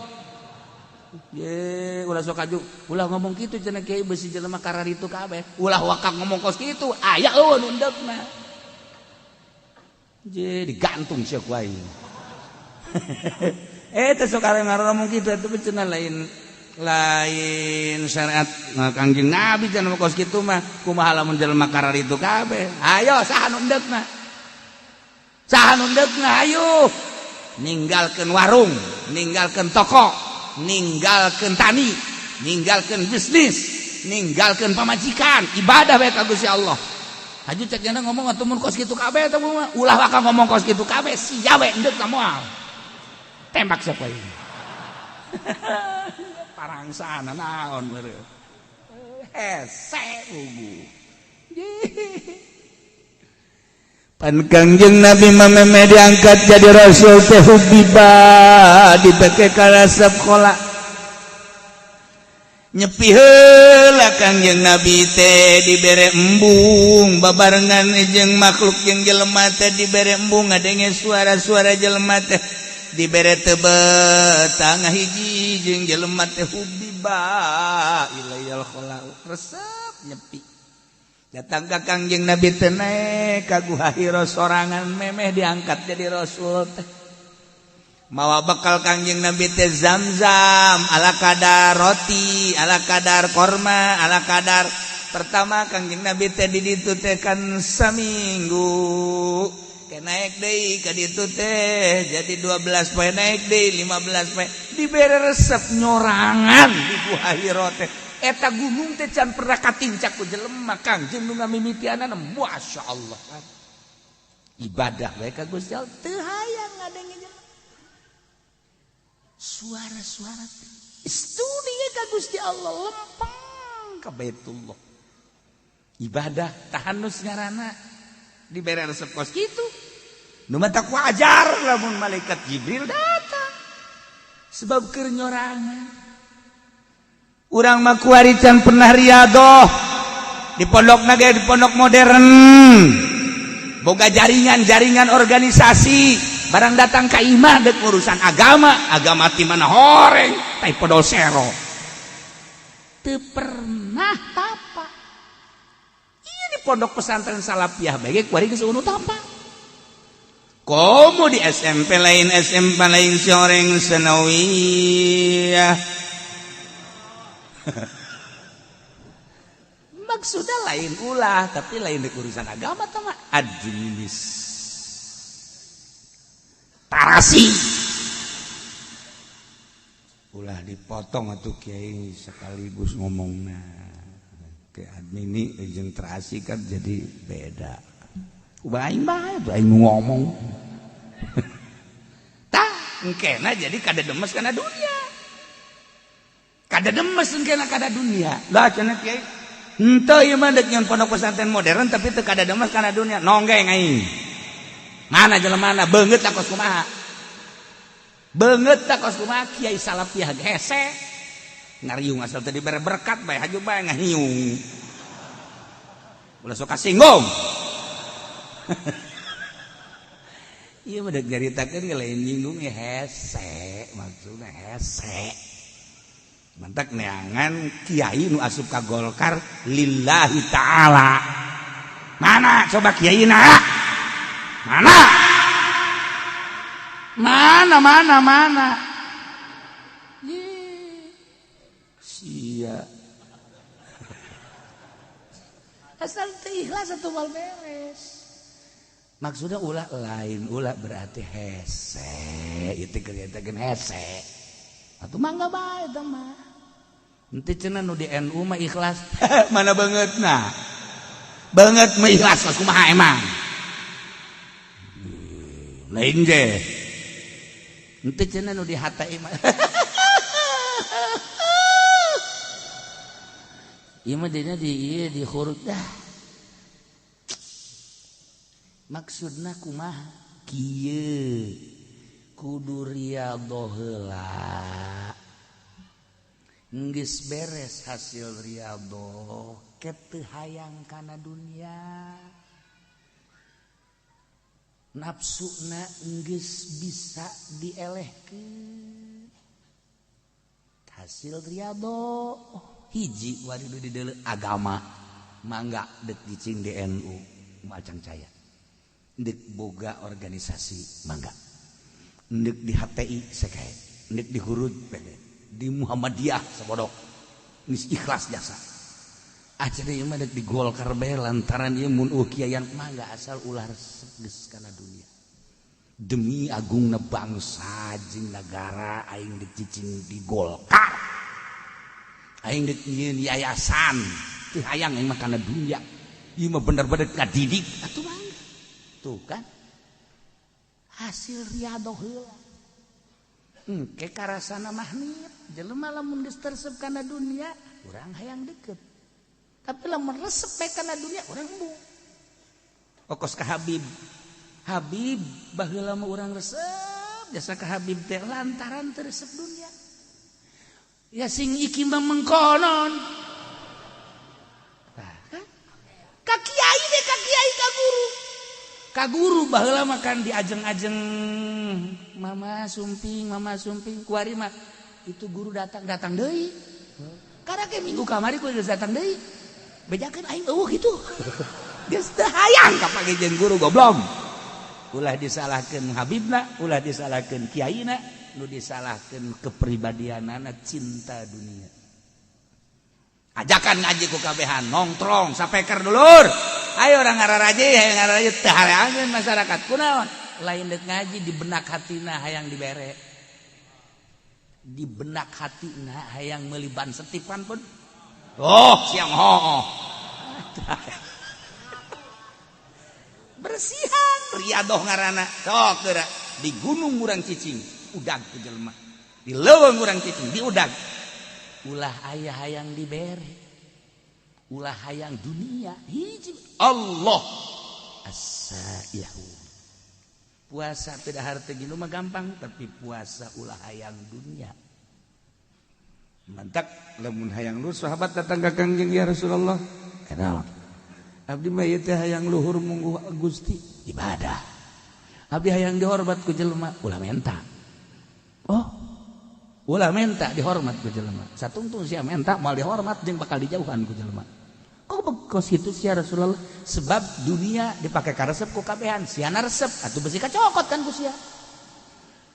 Ye ulah sok aju ulah ngomong kitu cenah kiai beusi jelema kararitu kabeh. Ulah waka ngomong kos kitu aya eueuh nu endekna. Je digantung sia ku aing. Teh sok ngomong kitu eta cenah lain lain syariat Kangjeng Nabi cenah kos kitu mah kumaha lamun jelema kararitu kabeh. Ayo saha nu endekna? Saha nu endekna ayo. Ninggalkeun warung, ninggalkeun toko, ninggalkeun tani, ninggalkeun bisnis, ninggalkeun pamajikan, ibadah bae ka Gusti Allah. Haju cek jana ngomong atuh mun kos kitu kabeh eta mah ulah waka ngomong kos kitu kabeh sia we endek ka moal. Tembak siapa ini? Parangsana naon beureum. Hese bubu. Pan Kangjeng Nabi mah diangkat jadi rasul teh hubiba dipake karasep kola. Nyepi heula Kangjeng Nabi teh dibere embung babarengan jeung makhluk jeung jelema teh dibere embung ngadenge suara-suara jelema teh Dibere teu betah ngahiji jeung jelema teh hubiba ilayal khala resep nyepi. Datang ka Kangjeng Nabi teh naek ka Guha Hira sorangan memeh diangkat jadi rasul teh. Mawa bekal Kangjeng Nabi teh zam-zam ala kadar roti, ala kadar korma, ala kadar. Pertama Kangjeng Nabi teh di ditu teh kan saminggu. Ke naik deui ka ditu teh jadi 12 poe naik deui 15 poe dibere resep nyorangan di Guha Hira teh. Eta gunung teh can pernah katincak ku jelema Kangjeng nu ngamimitianana masyaallah kan. Ibadah bae ka Gusti Allah teu hayang ngadenge jelema. Suara-suara studi ka Gusti Allah lempeng ka Baitullah. Ibadah tahannus ngaranna dibere resep kos kitu. Nu matak wajar lamun malaikat Jibril datang. Sebab keur nyorangan. Urang mah kuari can pernah riadoh di pondok naga di pondok modern boga jaringan-jaringan organisasi barang datang ka imah dek urusan agama agama ti mana horeng tai podol sero teu pernah tapa. Ieu di pondok pesantren salafiyah bae ge kuari geus unu tapa. Komo di SMP lain SMP lain si horeng sanawiyah. Maksudnya lain ulah tapi lain di urusan agama tama administrasi ulah dipotong atuh kiai sekaligus ngomongna ke admini jeung terasi kan jadi beda. Ubah aing bae tuh aing ngomong. Tah engkena jadi kada demes kana dunia. Kada demes engkena kada dunia. Lah cenah kiai henteu ieu mah deuk nyeun pondok pesantren modern tapi teu kada demes kana dunia. Nonggeng aing. Mana jelemana beungeut tak kos kumaha. Beungeut tak kos kumaha kiai salafiyah hese. Ngariung asal teu dibere berkat bae haju bae ngahiung. Ulah sok kasinggung. Ieu mah deuk nyaritakeun ge lain nyinggung ge hese, maksudna hese. Mantak neangan kiai nu asup ka Golkar lillahi ta'ala. Mana coba kiai na? Mana? Mana mana mana? Sia. Asal teu ikhlas atuh moal beres. Maksudnya ulah lain ulah berarti hese, itu kelihatan hese. Atuh mangga bae tah mah. Henteu cenah nu di NU mah ikhlas. Mana beungeutna? Beungeut mah ikhlas kumaha emang? Lain ge. Henteu cenah nu di HTI mah. Ieu mah dina di ieu di huruf dah. Maksudna kumaha? Kieu kudu riadhoh heula. Geus beres hasil riadhoh ke teu hayang kana dunia. Nafsuna geus bisa dielehkeun. Hasil riadhoh hiji wari nu dideuleu agama mangga deuk cicing di NU macang caya. Deuk boga organisasi mangga. Deuk di HTI sakae, deuk di Hurud di Muhammadiyah sabodok. Geus ikhlas jasa. Acan ieu mah deuk di Golkar bae lantaran ieu mun kiaian mangga asal ulah resep geus kana dunia. Demi agungna bangsa jeung nagara aing deuk cicing di Golkar. Aing deuk nyieun yayasan teu hayang aing mah kana dunia. Ieu mah bener-bener ngadidik atuh mangga. Tuh kan hasil riadoh heula. Engke karasana mahnit jelema lamun geus teresep kana dunia urang hayang deket. Tapi lamun resep bae kana dunia urang embung. Okos ka Habib. Habib baheula mah urang resep jasa ka Habib teh lantaran teu resep dunia. Ya sing iki mah mengkonon. Tah kan? Ka kiai deh ka kiai ka guru. Ka guru baheula mah kan diajeng-ajeng Mama sumping, mama sumping, kuari mah itu guru datang datang deui. Karena ke minggu kamari ku geus datang deui. Bejakeun aing eueuh kitu. Geus teu hayang kapanggih jeung guru goblok. Ulah disalahkeun habibna, ulah disalahkeun kiaina, nu disalahkeun kepribadianana cinta dunia. Ajakan ngaji ku kabehan, nongtrong sapeker dulur. Ayo orang ngararaje, ayo ngararaje teu hareangeun masyarakat. Kunaon? Lain dek ngaji di benak hatina hayang dibere. Di benak hatina hayang meuli ban setipan pun. Oh, siang ho. Bersihan riadoh ngaranna. Sok geura di gunung urang cicing, udag ku jelema. Di leuweung urang cicing, diudag. Ulah aya hayang dibere. Ulah hayang dunia. Hiji Allah as-saihu. Puasa tidak harta gini mah gampang, tapi puasa ulah hayang dunia. Mantak lamun hayang luhur sahabat datang ka Kangjeng, ya Rasulullah. Kenal. Abdi mah ieu teh hayang luhur mungguh Gusti ibadah. Abdi hayang dihormat ku jelema ulah menta. Oh, ulah menta dihormat ku jelema. Satungtung sia menta moal dihormat jeung bakal dijauhan ku jelema. Kok bekos kitu sia Rasulullah? Sebab dunia dipake karesep ku kabehan, siana resep atuh besi kacokot kan ku sia.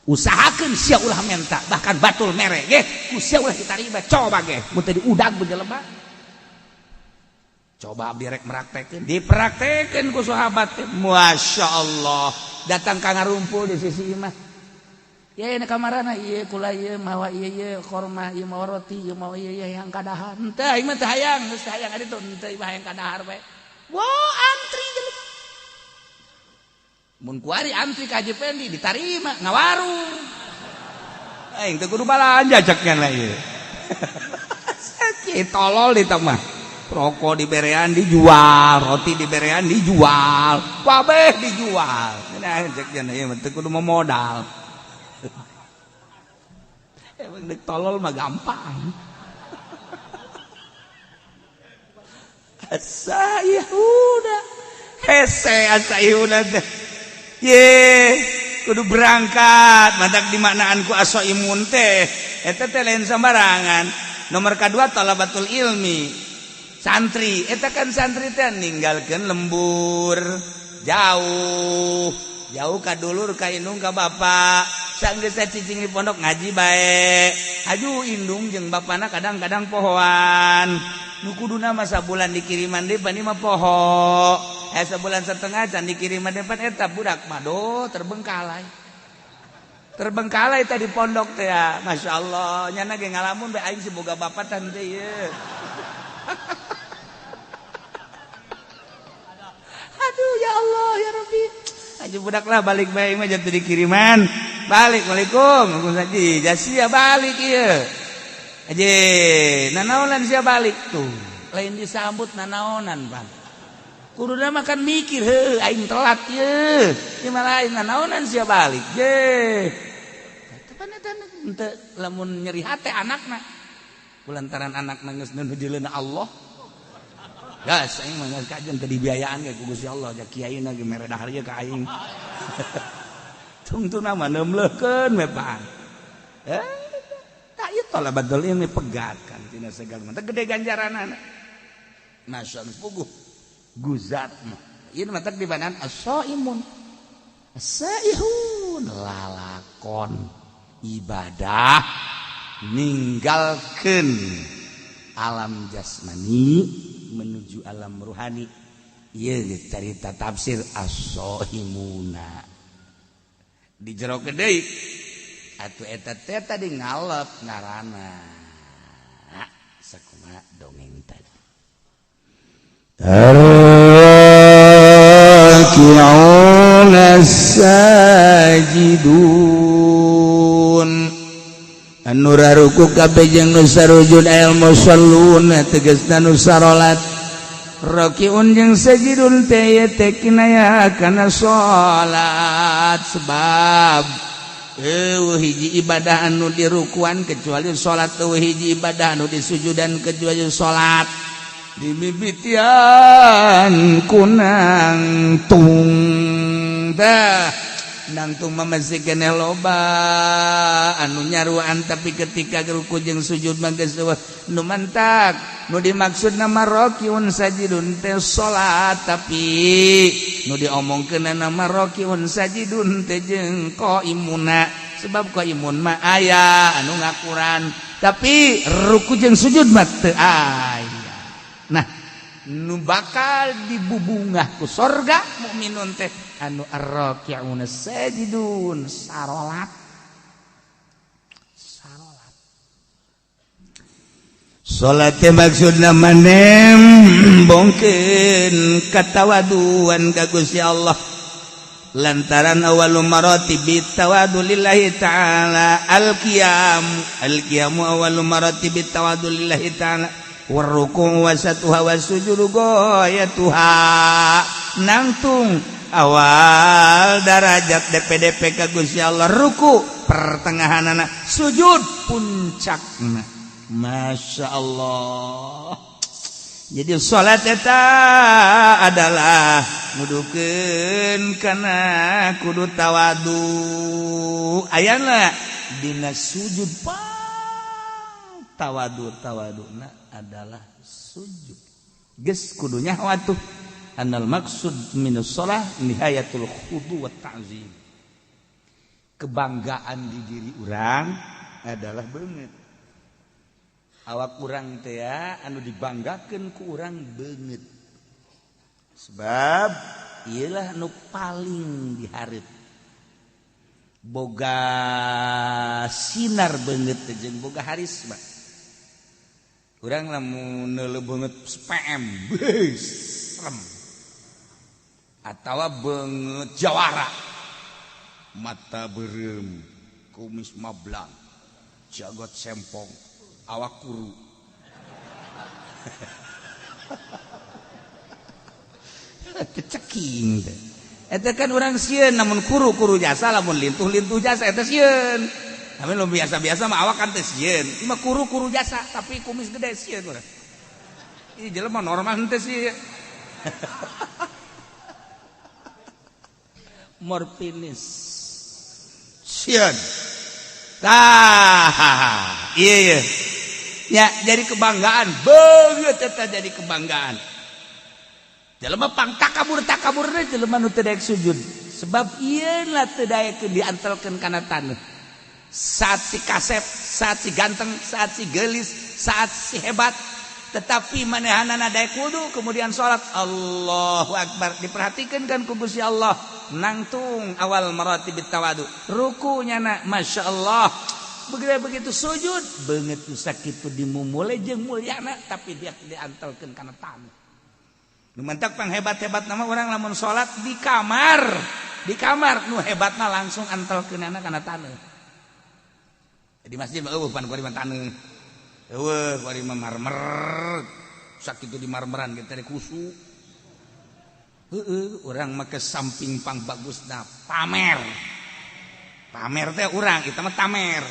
Usahakeun sia ulah menta, bahkan batul mere ge ku sia ulah ditarima. Coba ge mun teu diudag ku jelema. Coba abdi rek meraktekeun, dipraktekeun ku sahabat teh. Masya Allah, datang ka ngarumpul di sisi imah. Ya ini kamarana ieu kula ieu mawa ieu ieu korma ieu mawa roti ieu mawa ieu ieu yang kadahar. Henteu aing mah teu hayang, geus teu hayang ari teu henteu ieu hayang kadahar bae. Wah, antri jelema. Mun kuari antri ka Haji Pendi ditarima ngawarung. Aing teu kudu balanja cek nya ieu. Sakit tolol di mah. Rokok diberean dijual, roti diberean dijual, kabeh dijual. Nah, cek nya ieu mah teu kudu modal. Emang dek tolol mah gampang. Asayuda. Hese asayuda teh. Ye, kudu berangkat. Matak dimaknaan ku asoimun teh. Eta teh lain sembarangan. Nomor kedua talabatul ilmi. Santri, eta kan santri teh ninggalkeun lembur jauh. Jauh ka dulur ka indung ka bapak. Sanggeus cicing di pondok ngaji bae. Aju indung jeung bapana kadang-kadang pohoan. Nu kuduna mah sabulan dikiriman deui pan mah poho. Sebulan setengah can dikiriman deui pan eta budak mah do terbengkalai. Terbengkalai tadi pondok teh ya. Masya Allah, nyana ge ngalamun bae aing si boga bapak tan teh ieu. Aduh ya Allah ya Rabbi. Aja budak lah balik bae mah jatuh dikiriman. Balik, waalaikum. Haji, jasia balik ieu. Haji, nanaonan sia balik tuh. Lain disambut nanaonan, Bang. Kuduna mah kan mikir, heuh aing telat ieu. Ieu mah lain nanaonan sia balik. Ye. Tepan eta henteu lamun nyeri hate anakna. Kulantaran anakna geus nuju leuna Allah. Gas aing mah geus kajen teu dibiayaan ge ku Gusti Allah, ja kiai na ge mere dahar ieu ka aing. Tungtuna mah neumleukeun we pan. Tak ieu talabatul ilmi pegat kan tina segala mah gede ganjaranana. Masya Allah puguh guzat mah. Ieu mah teh dibanan as-saimun. As-saihun lalakon ibadah ninggalkeun alam jasmani menuju alam ruhani. Ieu carita tafsir as-saimuna. Di jero deui atuh eta teh tadi ngalep ngaranna sakumaha dongeng tadi. Arraki'un as-sajidun anu raruku kabeh jeung nu sarujud al musallun tegasna nu sarolat. Rakiun jeung sajidun teh teh kinaya kana salat sebab eueuh hiji ibadah anu dirukuan kecuali salat, eueuh hiji ibadah anu disujudan kecuali salat. Dimimitian kunang tung tah Nangtung mah masih keneh loba anu nyaruan tapi ketika ruku jeung sujud mah geus eueuh nu mantak nu dimaksud nama rokiun sajidun teh salat tapi nu diomongkeun nama rokiun sajidun teh jeung qaimuna sebab qaimun mah aya anu ngakuran tapi ruku jeung sujud mah teu aya. Nah nu bakal dibubungah ku sorga mukminun teh anu arraki'una sajidun sarolat sarolat salat teh maksudna manem bongkeun katawaduan ka Gusti Allah lantaran awwalu maratibi tawadu lillahi ta'ala al-qiyam al-qiyamu awwalu maratibi tawadu lillahi ta'ala warruku wasatuha wasujudu goyatuha nangtung awal darajat DPDP ka Gusti Allah ruku pertengahanana sujud puncakna. Masya Allah. Jadi salat eta adalah nudukeun kana kudu tawadu ayana dina sujud pang tawadu tawaduna adalah sujud geus kudu nyaho atuh anal maksud minus shalah nihayatul khudu wa ta'zim. Kebanggaan di diri urang adalah beungeut. Awak urang teh anu dibanggakeun ku urang beungeut. Sebab ieulah nu paling dihareup. Boga sinar beungeut teh jeung boga harisma. Urang lamun neuleuh beungeut PM, beuh, serem. Atawa beungeut jawara mata beureum kumis mablang jagot sempong awak kuru teu ceking teh eta kan urang sieun namun kuru-kuru jasa lamun lintuh-lintuh jasa eta sieun tapi lu biasa-biasa mah awak kan teh sieun ieu mah kuru-kuru jasa tapi kumis gede sieun urang ieu jelema normal henteu sih. Morfinis sieun tah iya iya ya jadi kebanggaan beungeut eta jadi kebanggaan jelema pang takabur takaburna jelema nu teu daek sujud sebab ieu lah teu daekeun diantelkeun kana taneuh saat si kasep saat si ganteng saat si geulis saat si hebat tetapi manehanana daek wudu kemudian salat Allahu akbar diperhatikan kan ku Gusti Allah nangtung awal maratibit tawadu rukunya na Masya Allah begitu sujud beungeut nu sakitu dimumule jeung mulyana tapi dia diantelkeun kana tamu nu mantak panghebat-hebat nama urang lamun salat di kamar nu hebatna langsung antelkeunana kana taneuh di masjid mah eueuh pan kuari mah taneuh eueuh kuari mah marmer sakitu di marmeran ge teh kusu heeh urang mah ke samping pang bagusna pamer pamer teh urang eta mah tamer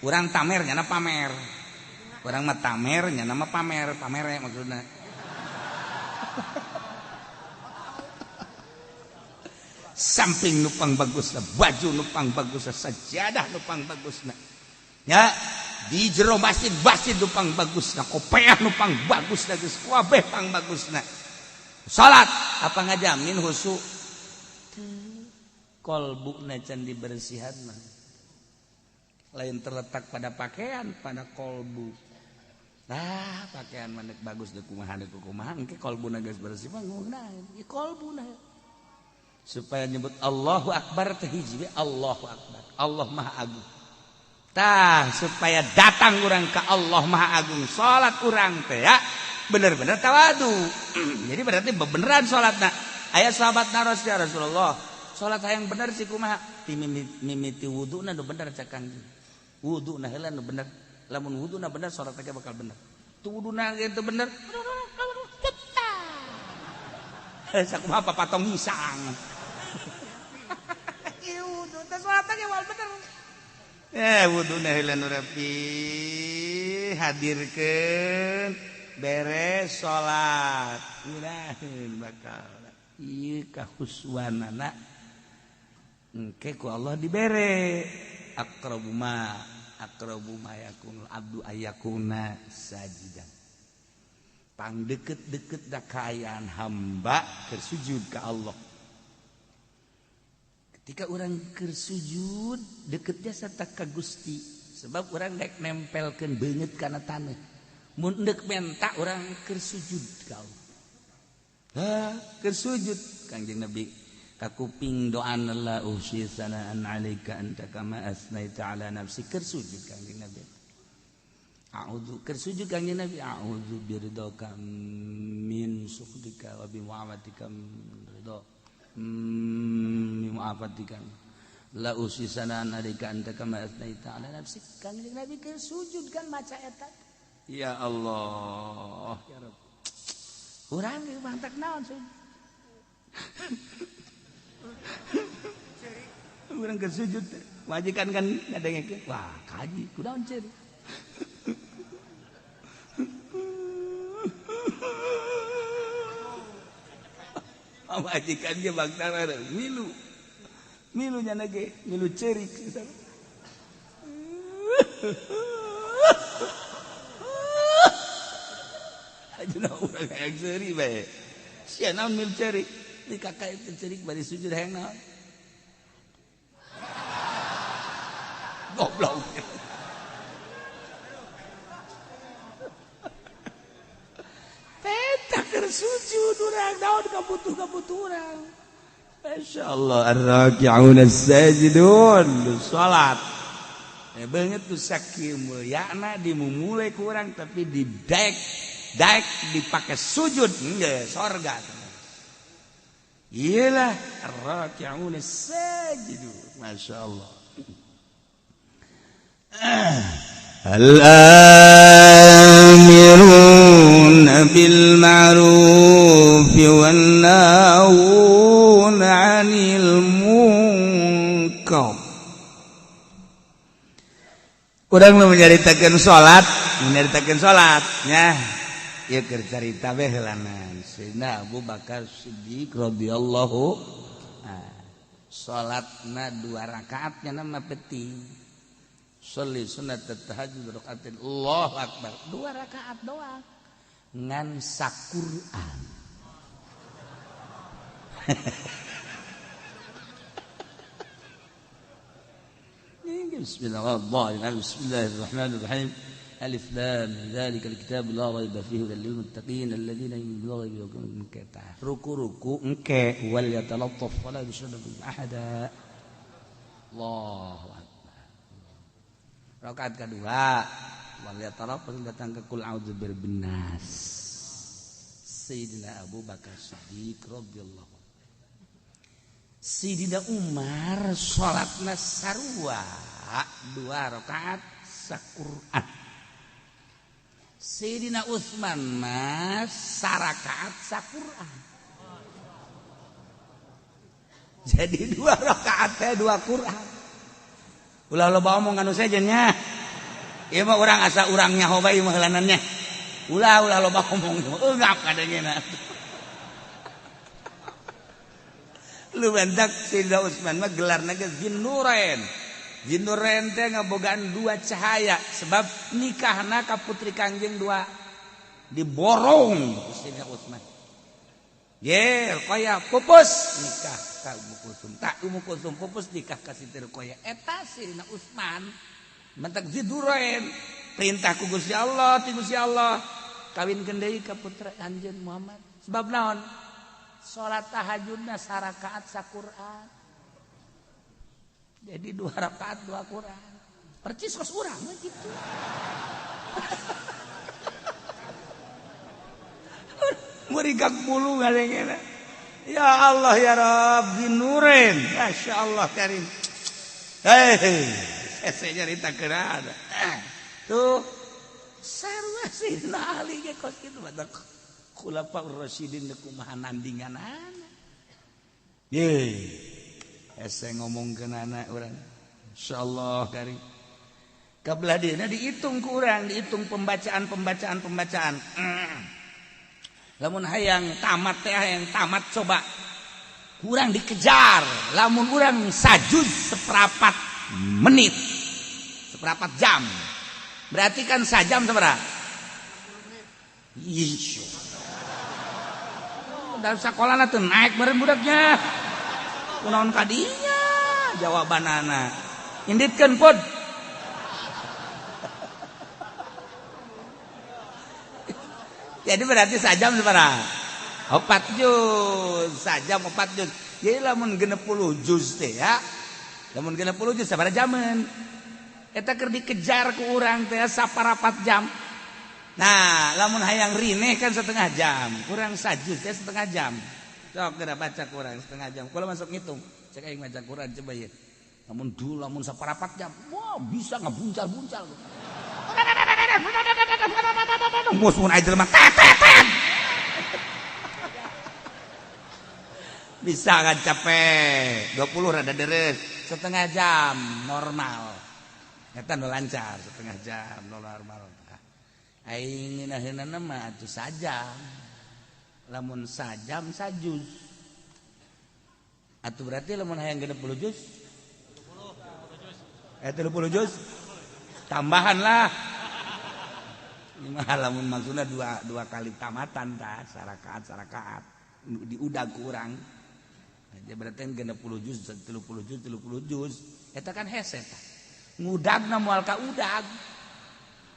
urang tamer nyana pamer urang mah tamer nyana mah pamer pamere maksudna samping nu pang bagusna baju nu pang bagusna sajadah nu pang bagusna nya di jero masjid masjid nu pang bagusna kopeah nu pang bagusna geus kabeh pang bagusna salat apa ngajamin khusyuk kolbuna can dibersihan mah lain terletak pada pakaian pada kolbu nah pakaian mah bagus deuk kumaha deuk kumaha engke kolbuna geus bersih mah ngeunaheun ieu kolbuna supaya nyebut Allahu Akbar teh hiji we Allahu Akbar Allah Maha Agung tah supaya datang urang ka Allah Maha Agung salat urang teh ya bener-bener tawadu. Jadi berarti beneran salatna. Aya sahabat naros ya Rasulullah, salat hayang bener sih kumaha? Ti mimiti wuduna nu bener cek Kangjeng. Wuduna heula nu bener. Lamun wuduna bener salat teh bakal bener. Tu wuduna ge teu bener. Sakumaha papatong hisang. Ieu wudu teh salat ge wal bener. Wuduna heula nu rapi hadirkeun beres salat ngeunaheun bakal ieu kahuswanana Engke ku Allah dibere aqrabu ma yakunul abdu ayakuna sajidan. Pang deket-deket da kaayaan hamba keur sujud ka Allah. Ketika orang keur sujud deket jasa ka Gusti, sebab orang dek nempelkeun beungeut kana taneuh. Mun deuk menta orang keur sujud ka Allah. Ha, keur sujud Kangjeng Nabi kakuping doana la uhsi sanaan alaika anta kama asnaita ala nafsi keur sujud Kangjeng Nabi. A'udzu keur sujud Kangjeng Nabi a'udzu biridhaka min sukhtika wa bi mu'afatika min ridha min mu'afatika la uhsi sanaan alaika anta kama asnaita ala nafsi. Kangjeng Nabi keur sujud kan maca eta. Ya Allah ya Rabb. Urang ge mantak naon sujud. Urang keur sujud majikan kan ngadengekeun wah kaji kunaon ceurik. Majikan ge bangsa milu. Milu nya ge milu ceurik. Ajuna urang hayang seuri bae. Sia naon milu ceurik? Di kakak itu ceurik bari sujud hayang naon? Goblok. Peta keur sujud urang naon kabutuh-kabutuh urang. Masyaallah ar-raki'un as-sajidun salat. Beungeut tu sakieu mulyana dimumule ku urang tapi didek daek dipakai sujud nggak sorga. Iyalah ar-raki'un as-sajidun. Masyaallah. Al-amiruna bil ma'ruf wan nahuna 'anil munkar. Urang nu menyaritakeun salat, menyaritakeun salat nya. Ieu keur carita bae heulanan. Sayyidina Abu Bakar Siddiq radhiyallahu salatna dua rakaat nya mah penting. Sholli sunat tahajud rakaatin Allahu akbar. Dua rakaat doang. Ngan saquran. Bismillahirrahmanirrahim. Bismillahirrahmanirrahim. Alif lam dzalikal kitab la raiba fihi hudal lil muttaqin alladzina yu'minuna bil ghaibi wa yuqimuna ruku-ruku engke wal yatalattaf wala yushriku bihi ahada. Allahu akbar. Rakaat kedua wal yatalattaf datang ke kul a'udzu birabbin nas. Sayyidina Abu Bakar Siddiq radhiyallahu anhu. Sayyidina Umar salatna sarua dua rakaat saquran. Sayyidina Utsman mah sarakaat saquran. Jadi dua rakaat teh dua Quran. Ulah loba omong anu sejen nya. Ieu mah urang asa urang nyaho bae mah heulanannya. Ulah ulah loba omong eungap kadengena. Lu bentak Sayyidina Utsman mah gelarna ge Zinnurain. Zinnurain teh ngabogaan dua cahaya sebab nikahna ka putri Kangjeng dua diborong Sayyidina Utsman. Ye, Ruqayyah pupus nikah ka Ummu Kulsum. Tak Ummu Kulsum pupus nikah ka Siti Ruqayyah. Eta Sayyidina Utsman mentak Zinnurain perintah ku Gusti Allah, ti Gusti Allah kawinkeun deui ka putra anjeun Muhammad. Sebab naon? Salat tahajudna sarakaat saquran. Jadi dua rakaat dua Quran. Percis kos urang mah kitu. Murigak bulu ngadengena. Ya Allah ya Rabb Nurin. Masyaallah karim. Hei, saya nyarita keun. Tuh sarua Sayyidina Ali ge kos kitu badak. Khulafaur Rasyidin kumaha nandinganana. Ye. Hese ngomongkeun anak urang. Insyaallah kari. Kabelah dieuna dihitung ku urang, dihitung pembacaan. Lamun hayang tamat teh hayang tamat coba. Kurang dikejar lamun urang sajuz seperempat menit, seperempat jam. Berarti kan sajam sabaraha? Ih. Dalam sekolah tuh naik meureun budaknya. Kunaon kadinya jawabanana. Inditkeun pod. Jadi berarti sajam sabaraha? 4 juz, sajam 4 juz. Jadi lamun 60 juz teh ya. Lamun 60 juz sabaraha jaman? Eta keur dikejar ku urang teh saparapat jam. Nah, lamun hayang rineh kan setengah jam, kurang sajuz teh setengah jam. Sok geura baca kurang setengah jam. Kalau masuk ngitung, cek aing maca Quran coba ya. Lamun dulu lamun saparapat jam, wah bisa ngebuncal-buncal. Mus mun aya jelema tet tet tet. Bisa kan capek 20 rada deres, setengah jam normal. Eta nu lancar setengah jam normal. Aing ngeunaheunana mah atuh sajam. Lamun sajam sajuz. Atuh berarti lamun hayang 60 juz? 30 juz. Tambahan lah. Ini mah lamun maksudna dua kali tamatan tah, sarakaat diudag ku urang. Jadi berarti 60 juz, 30 juz, 30 juz. Eta kan hese tah. Ngudagna moal ka udag.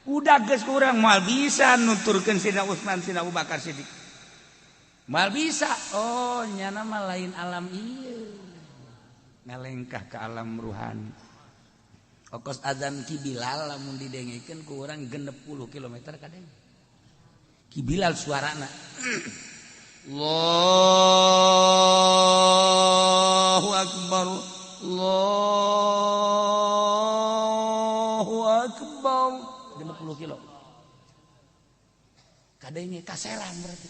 Udag geus kurang moal bisa nuturkeun Sidina Utsman, Sidina Abu Bakar Siddiq. Moal bisa. Oh, nyana mah lain alam ieu. Ngalengkah ke alam ruhani. Okos azan Ki Bilal lamun didengekeun ku urang 60 km kadeng. Ki Bilal suarana. Allahu akbar, Allahu akbar. 60 kilo. Kadenge kaseran berarti.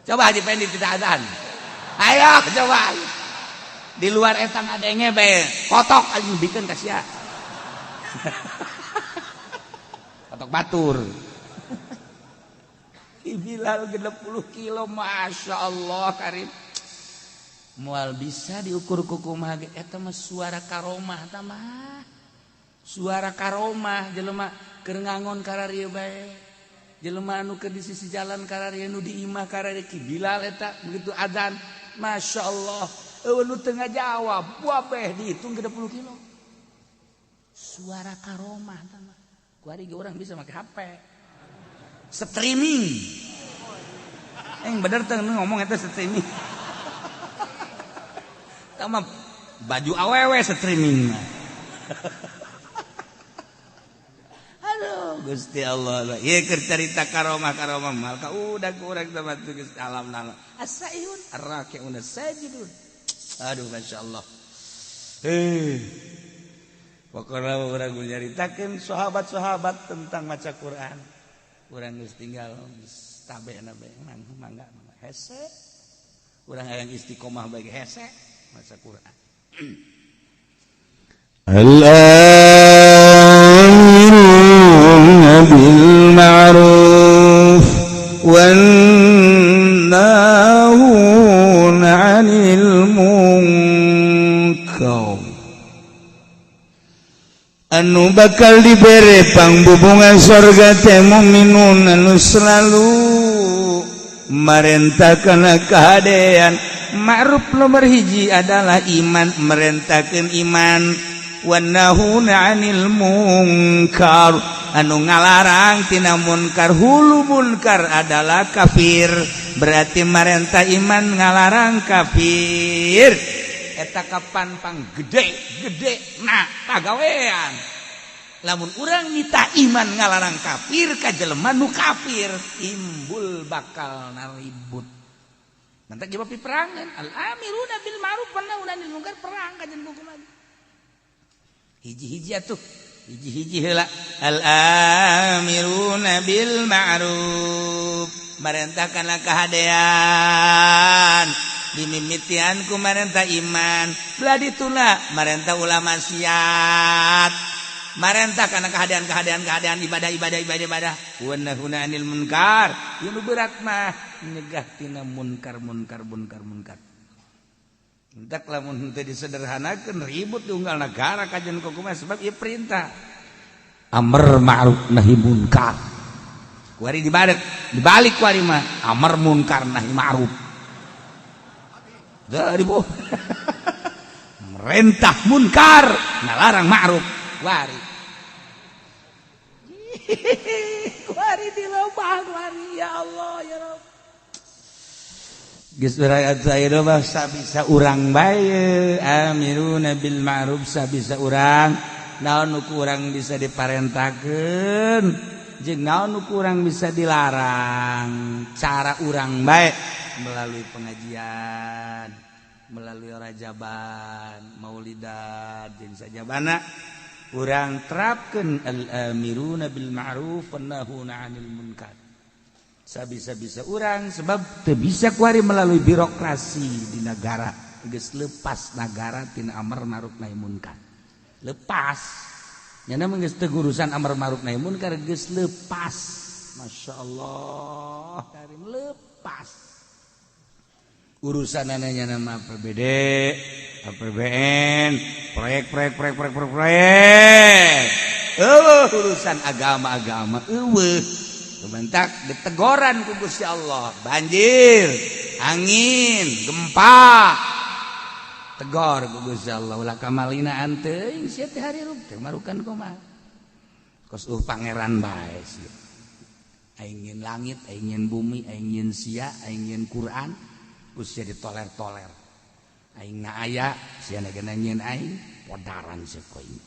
Coba Haji Pendi tidak azan. Ayo coba. Di luar eta ngadenge bae kotok anjing bikeun ka sia. Kotok batur. Bilal 60 kilo, Masya Allah karim. Moal bisa diukur ku kumaha ge eta mah suara karomah ta mah. Suara karomah jelema keur ngangon kararieu bae. Jelema anu keur di sisi jalan kararieu, nu di imah kararieu Ki Bilal eta begitu adzan, Masya Allah. Eueuh nu teu ngajawab, wabeh dihitung 60 kilo. Suara karomah ta mah. Kuari ge urang bisa make HP. Streaming. Yang bener teh ngomong eta streaming. Tama baju awewe streaming. Aduh Gusti Allah. Ieu keur carita karomah-karomah mal ka udah kurang sama Gusti alam nala. As-saihun ar-raki'un as-sajidun. Aduh masyaallah. Pokona urang nyaritakeun sahabat-sahabat tentang maca Quran. Urang geus tinggal tabehna bae mangga hese. Urang hayang istiqomah bae hese maca Quran. Al-amiruna bil ma'ruf wan nahuna 'anil munkar. Anu bakal dibere pangbubungan sorga teh mukminun anu selalu marentakeun kahadean. Ma'ruf nomor hiji adalah iman, merentakeun iman. Wan nahuna 'anil munkar, anu ngalarang tina munkar. Hulu munkar adalah kafir, berarti marentah iman ngalarang kafir. Eta kapan pang gede-gede nah pagawean. Lamun urang nita iman ngalarang kafir ka jelema nu kafir, timbul bakal naribut. Nanti jawab peperangan. Al amiruna bil ma'ruf wan nahuna 'anil munkar, perang ka jeung hukuman. Hiji-hiji atuh, hiji-hiji heula. Al amiruna bil ma'ruf, marentahkanlah kahadean. Dimimitian ku marentah iman, belah dituna marentah ulama maksiat, marentah kana kahadean-kahadean kahadean ibadah-ibadah ibadah-ibadah. Wa nahuna 'anil munkar, ieu nu berat mah nyegah tina munkar munkar munkar munkar. Entak lamun henteu disederhanakeun ribut di unggal negara kajian kumaha sebab ieu perintah amar ma'ruf nahi munkar. Kuari dibalik, dibalik kuari mah amar munkar nahi ma'ruf. Dari bu. Merentah munkar, ngalarang ma'ruf. Kuari. Kuari di lobang kuari ya Allah ya Rabb. Geus rakyat saya mah sabisa urang bae amiruna bil ma'ruf sabisa urang naon nu kurang bisa diparentakeun jeung naon nu kurang bisa dilarang cara urang bae melalui pengajian melalui rajaban maulidan jeung sajabana urang terapkeun al amiruna bil ma'ruf wan nahuna 'anil munkar sabisa-bisa urang sebab teu bisa kuari melalui birokrasi di negara geus lepas negara tina amar ma'ruf nahi munkar lepas nyana mah geus teu urusan amar ma'ruf nahi munkar geus lepas Masya Allah karim lepas urusanana nyana mah APBD APBN proyek proyek proyek proyek proyek proyek urusan agama-agama eueuh kebentak ditegoran ku Gusti Allah banjir angin gempa tegor ku Gusti Allah ulah kamalinaan teuing sia teh harirup teh marukan kumaha kos pangeran bae sia aing nyeun langit aing nyeun bumi aing nyeun sia aing nyeun Quran ku sia ditoler-toler aing na aya sia na nyeun aing podaran sia ku aing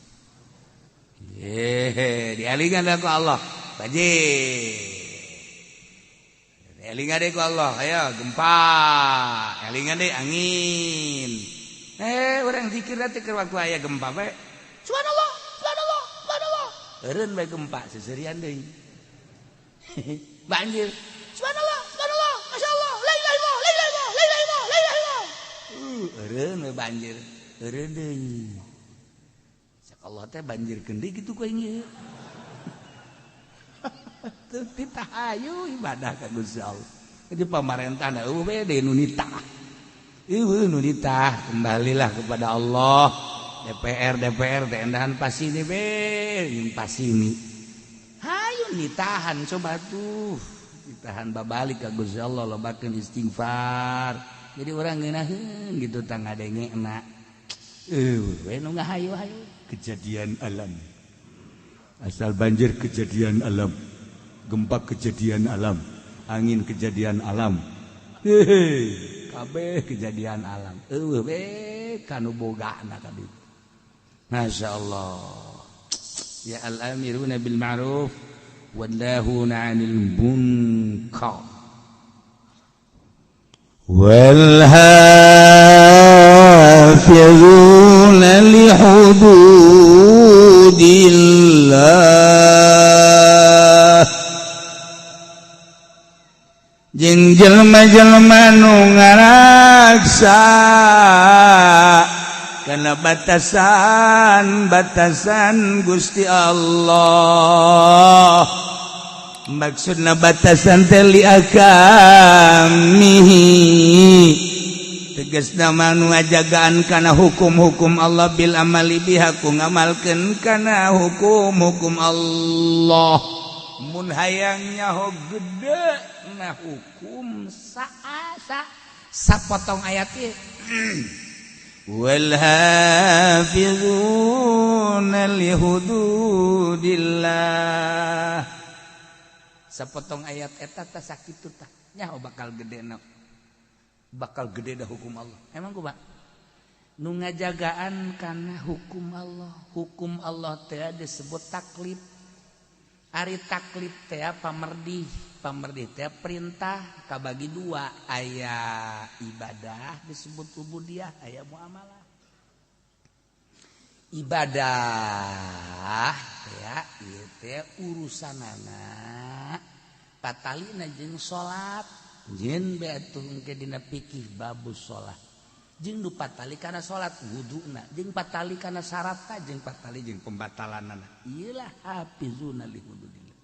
ye dialingan ku Allah banjir elingan deh ku Allah ayo gempa elingan deh angin orang zikir teh keur waktu aya gempa bae subhanallah subhanallah subhanallah eureun bae gempa seserian deui banjir subhanallah subhanallah masyaallah la ilaha illallah la ilaha illallah la ilaha illallah la ilaha illallah eureun bae banjir eureun deui cak Allah teh banjir deui kitu ku aing ieu teu ibadah ka Gusti Allah. Jadi pamarentah eueuh we deui nu nitah. Eueuh nu nitah, kembalilah kepada Allah. DPR DPR teh endahan pasini be, jeung pasini. Hayu nitahan coba tuh. Ditahan babalik ka Gusti Allah lobakeun istighfar. Jadi urang ngeunaheun gitu tah ngadengena. Eueuh we nu ngahayu-hayu kejadian alam. Asal banjir kejadian alam. Gempa kejadian alam, angin kejadian alam, hehe, kabeh kejadian alam. Eueuh we kanu bogana ka ditu. Masya Allah. Ya al-amiruna bil ma'ruf wan nahuna 'anil munkar. Wal hafizuna li hududillah. Jeung jelema-jelema nu ngaraksa kana batasan-batasan Gusti Allah. Maksudna batasan teh li akamihi tegasna mah nu ngajagaan kana hukum-hukum Allah bil amali biha ku ngamalkeun kana hukum-hukum Allah. Mun hayang nyaho gede nah hukum sa sapotong ayat ieu wal hafizuna li hududillah sapotong ayat eta tah sakitu tah nyaho bakal gede na bakal gede dah hukum Allah. Emang kumaha nu ngajagaan kana hukum Allah. Hukum Allah teh disebut taklif. Ari taklif teh pamerdih, pamerdih teh perintah kabagi dua, aya ibadah disebut ubudiyah, aya muamalah. Ibadah ya ieu teh urusanana patalina jeung salat, jeung bae atuh engke dina fikih babus salat. Jeung nu patali kana salat wuduna, jeung patali kana syaratna, jeung patali jeung pembatalanana. Ieulah hafizuna li hududillah.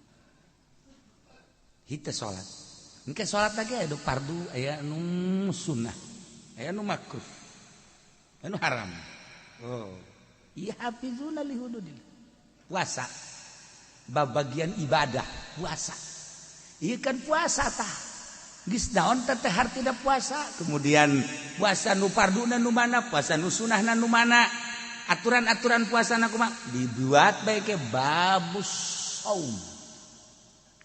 Hita salat. Engke salat lagi aya nu fardu, aya nu sunnah, aya nu makruh. Anu haram. Oh, iya, hafizuna li hududillah. Puasa bagian ibadah, puasa. Iya kan, puasa tah geus naon teh hartina puasa? Kemudian puasa nu farduna nu mana, puasa nu sunahna nu mana, aturan-aturan puasa na kumaha, dibuat bae ke babus saum.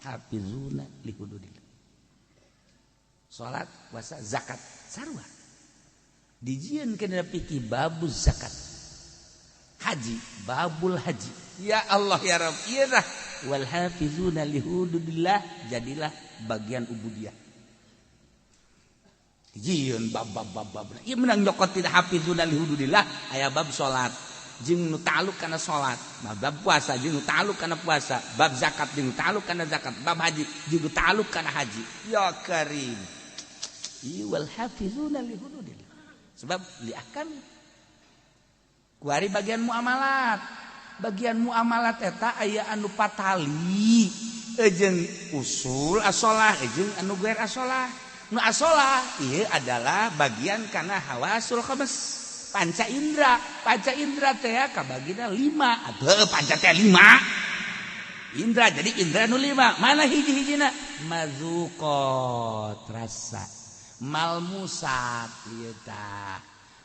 Hafizuna li hududillah. Salat, puasa, zakat sarua dijieun kana fikih babuz zakat. Haji, babul haji. Ya Allah ya Rabb, ieu dah wal hafizuna li hududillah, jadilah bagian ubudiyah. Jieun bab bab bab bab. Ieu menang nyokot tidak hafizuna li hududillah, aya bab salat jeung nu ta'alluq kana salat, bab puasa jeung nu ta'alluq kana puasa, bab zakat jeung nu ta'alluq kana zakat, bab haji jeung nu ta'alluq kana haji. Ya Karim. Ieu wal hafizuna li hududillah. Sebab li ahkam. Kuari bagian muamalat. Bagian muamalat eta aya anu patali jeung usul asolah jeung anu gair asolah. Nu asolah ieu adalah bagian kana hawasul khams, panca indra. Panca indra teh kabagina lima. Atuh panca teh lima indra, jadi indra nu lima. Mana hiji-hijina? Mazuqat, rasa, malmusat ieu tah,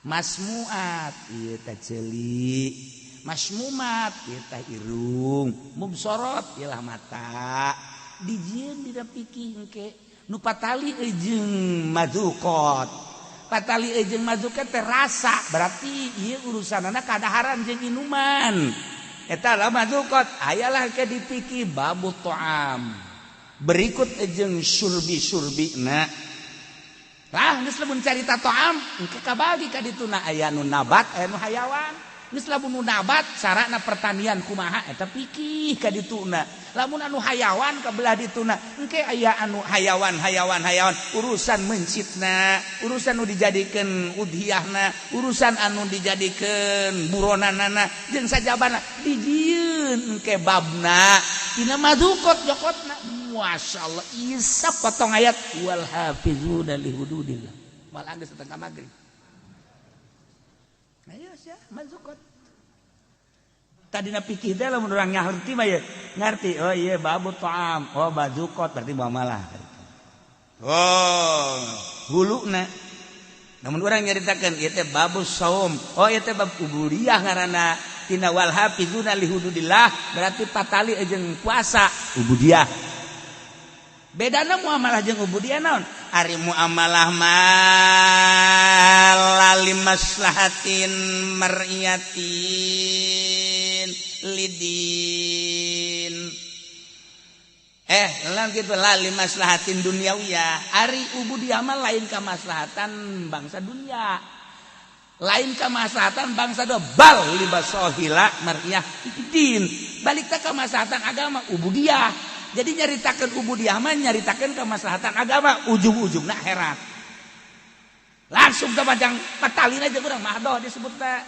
masmuat ieu teh ceuli, masmumat ieu teh irung, mubsorot ialah mata. Dijieun dina fikih engke nu patali jeung mazuqat. Patali jeung mazuqat teh rasa, berarti ieu urusanana kadaharan jeung inuman. Eta lah mazuqat. Ayalah ke dipikir babu ta'am. Berikut jeung surbi-surbina. Lah geus lamun carita ta'am engke kabagi ka dituna, aya nu nabat, aya nu hayawan. Geus lamun nu nabat carana pertanian kumaha, eta pikih ka dituna. Lamun anu hayawan ka belah dituna, engke aya anu hayawan hayawan hayawan, urusan mencitna, urusan nu dijadikeun udhiyahna, urusan anu dijadikeun buronanana jeung sajabana dijieun engke babna tina madukot jokotna. Masya Allah, isap potong ayat wal hafizuna li hududillah. Malah geus setengah maghrib. Ayo sia mazukot. Tadina pikir teh lamun urang ngarti mah ya, ngarti, oh iya babu ta'am, oh bazukot berarti muamalah. Oh, huluna. Namun urang nyaritakeun ieu teh babu saum, oh ieu teh bab ubudiyah ngaranna tina wal hafizuna li hududillah, berarti patali jeung puasa ubudiyah. Bedana muamalah jeung ubudiyah naon? Ari muamalah mah lali maslahatin mar'iyatin lidin. Lah gitu lali maslahatin duniawiyah. Ari ubudiyah mah lain kamaslahatan bangsa dunia. Lain kamaslahatan bangsa do bal libasohila mar'iyah din. Balik teh kamaslahatan agama ubudiyah. Jadi nyaritakeun ubudiyah mah nyaritakeun kemaslahatan agama, ujung-ujungna akhirat. Langsung ke panjang patalin aja urang mahdoh disebutna.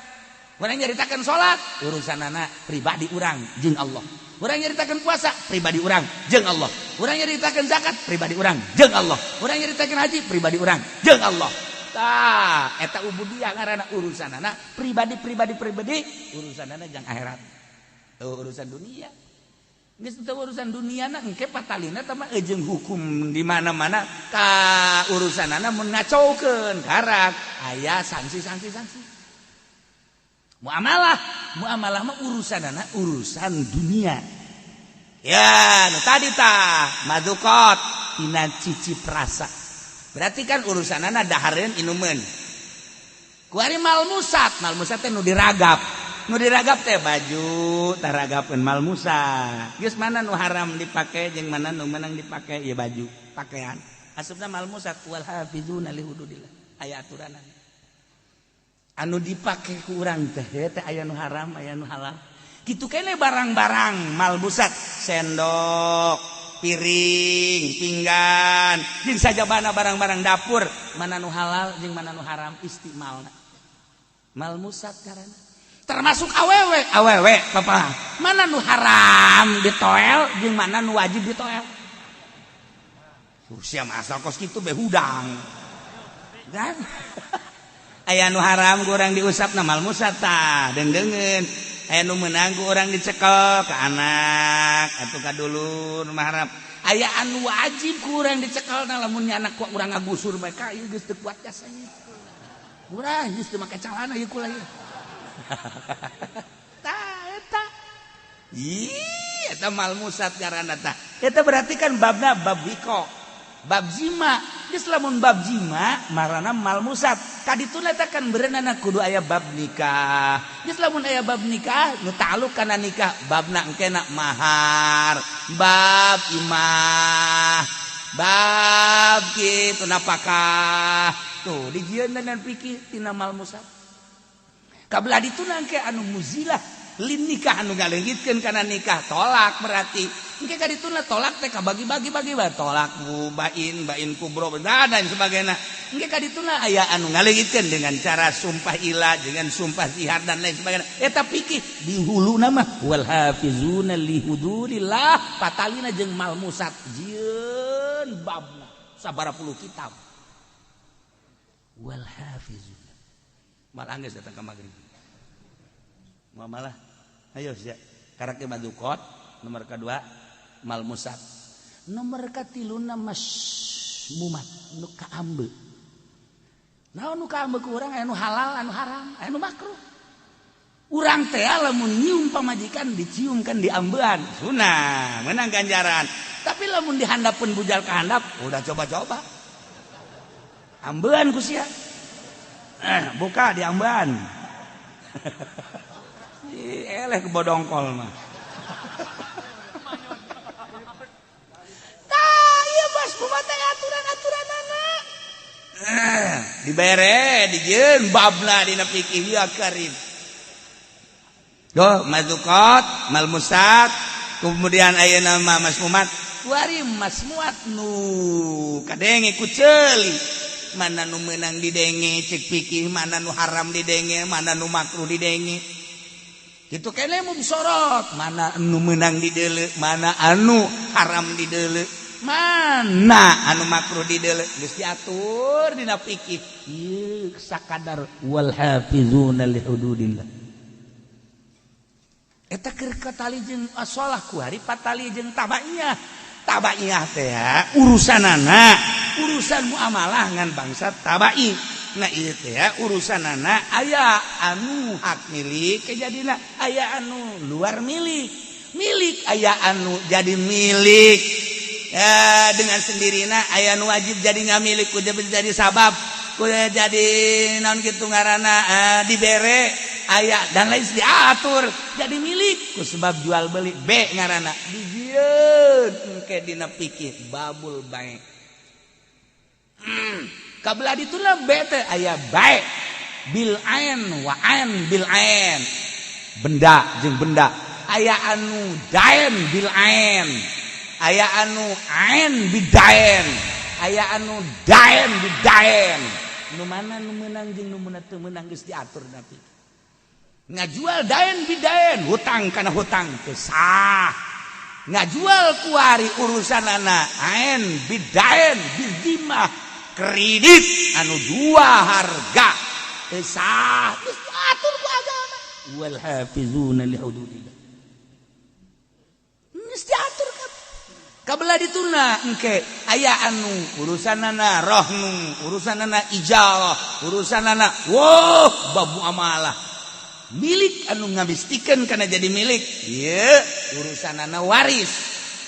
Urang nyaritakeun salat, urusanana pribadi urang jeung Allah. Urang nyaritakeun puasa, pribadi urang jeung Allah. Urang nyaritakeun zakat, pribadi urang jeung Allah. Urang nyaritakeun haji, pribadi urang jeung Allah. Tah, eta ubudiyah ngaranna, urusanana pribadi pribadi pribadi, urusanana jang akhirat. Tuh urusan dunia. Geus teu urusan dunia na engke patalina teh mah jeung hukum di mana-mana ka urusanana mun ngacaukeun karak aya sanksi-sanksi sanksi. Muamalah, muamalah mah urusanana urusan dunia. Ya, nu tadi tah madukot tina cicip rasa. Berarti kan urusanana dahareun inumeun. Kuari malmusat, malmusat teh nu diragap. Nu diragap teh baju, taragapeun malmusat. Geus mana nu haram dipake jeung mana nu menang dipake, ieu baju, pakaian. Asupna malmusat wal hafizuna li hududillah. Aya aturanana. Anu dipake ku urang teh teh aya nu haram, aya nu halal. Kitu kene barang-barang malmusat, sendok, piring, pinggan, jeung sajabana barang-barang dapur, mana nu halal jeung mana nu haram istimalna. Malmusat karena termasuk awewe, awewe papa, mana nu haram ditoel jeung mana nu wajib ditoel. Sia asal kos kitu be hudang. Kan? Aya nu haram ku urang diusap na malmusat tah deungdeungeun. Aya nu meunang ku urang dicekel ka anak atau ka dulur mahram. Aya anu wajib ku urang dicekel na lamun anak ku urang ngagusur bae ka ieu geus teu kuat jasanya. Urang geus teu make calana ieu kula ieu. Tah eta. Ih, eta malmusat ngaranna tah. Eta berarti kan babna bab wiko, bab zima. Geus lamun bab zima marana malmusat. Kadituna eta kan berenana kudu aya bab nikah. Geus lamun aya bab nikah nu ta'alluq kana nikah babna engkena mahar, bab imah, bab kitu napakah. Tuh dijieun dan pikir tina malmusat. Kabelah dituna engke anu muzilah lin nikah anu ngaleungitkeun kana nikah tolak berarti. Engke ka dituna tolak teh kabagi-bagi bagi bae tolak bain bain kubro dan sebagainya. Engke ka dituna aya anu ngaleungitkeun dengan cara sumpah ilah dengan sumpah zihar dan lain sebagainya. Eta pikir di huluna mah wal hafizuna li hududillah patalina jeung malmusat jieun babna sabaraha puluh kitab. Wal hafizuna mal anggeus datang ka magrib. Malah ayo sia karakter madukot nomor kedua malmusat nomor katiluna masmumat nu kaambe. Naon nu kaambe ku urang aya nu halal anu haram aya nu makruh. Urang teh lamun nyium pamajikan dicium kan diambean sunah menang ganjaran. Tapi lamun dihandapeun bujal ka handap udah coba-coba ambean ku sia. Buka diambean. Eleh kebodongkol mah. Tah ieu bos kumaha teh aturan-aturanana. Dibere dijieun babna dina fikih ya karim. Duh mazukot malmusat kemudian ayeuna mah masmumat. Kuari masmuat nu kadenge ku ceuli. Mana nu meunang didenge cek fikih, mana nu haram didenge, mana nu makruh didenge. Gitu kene mum sorot mana anu menang di deule, mana anu haram di deule, mana anu makruh di deule geus diatur dina fikih. Ieu sakadar wal hafizuna li hududillah. Eta keur katali jeung asolah kuari patali jeung tabaiyah. Tabaiyah teh urusanana urusan muamalah ngan bangsa tabai. Nah ieu teh urusanana aya anu hak milik kejadina aya anu luar milik. Milik aya anu jadi milik dengan sendirina aya anu wajib jadi ngamilik kudu jadi sabab kudu jadi naon kitu ngaranna dibere aya dan lain diatur jadi milik ku sebab jual beli B ngaranna dijieun engke dina pikir babul bae. Kabelah dituna B teh aya bae bil ain wa ain bil ain benda jeung benda aya anu daen bil ain aya anu ain bidaen aya anu daen bidaen nu mana nu meunang jeung nu teu meunang geus diatur tapi ngajual daen bidaen hutang kana hutang teu sah ngajual kuari urusanana ain bidaen bidimah kredit anu dua harga teu sah geus diatur ku agama wal hafizuna li hududillah geus diatur kabelah dituna engke aya anu urusanana rohnu urusanana ijarah urusanana wah bab muamalah milik anu ngabistikeun kana jadi milik ieu urusanana waris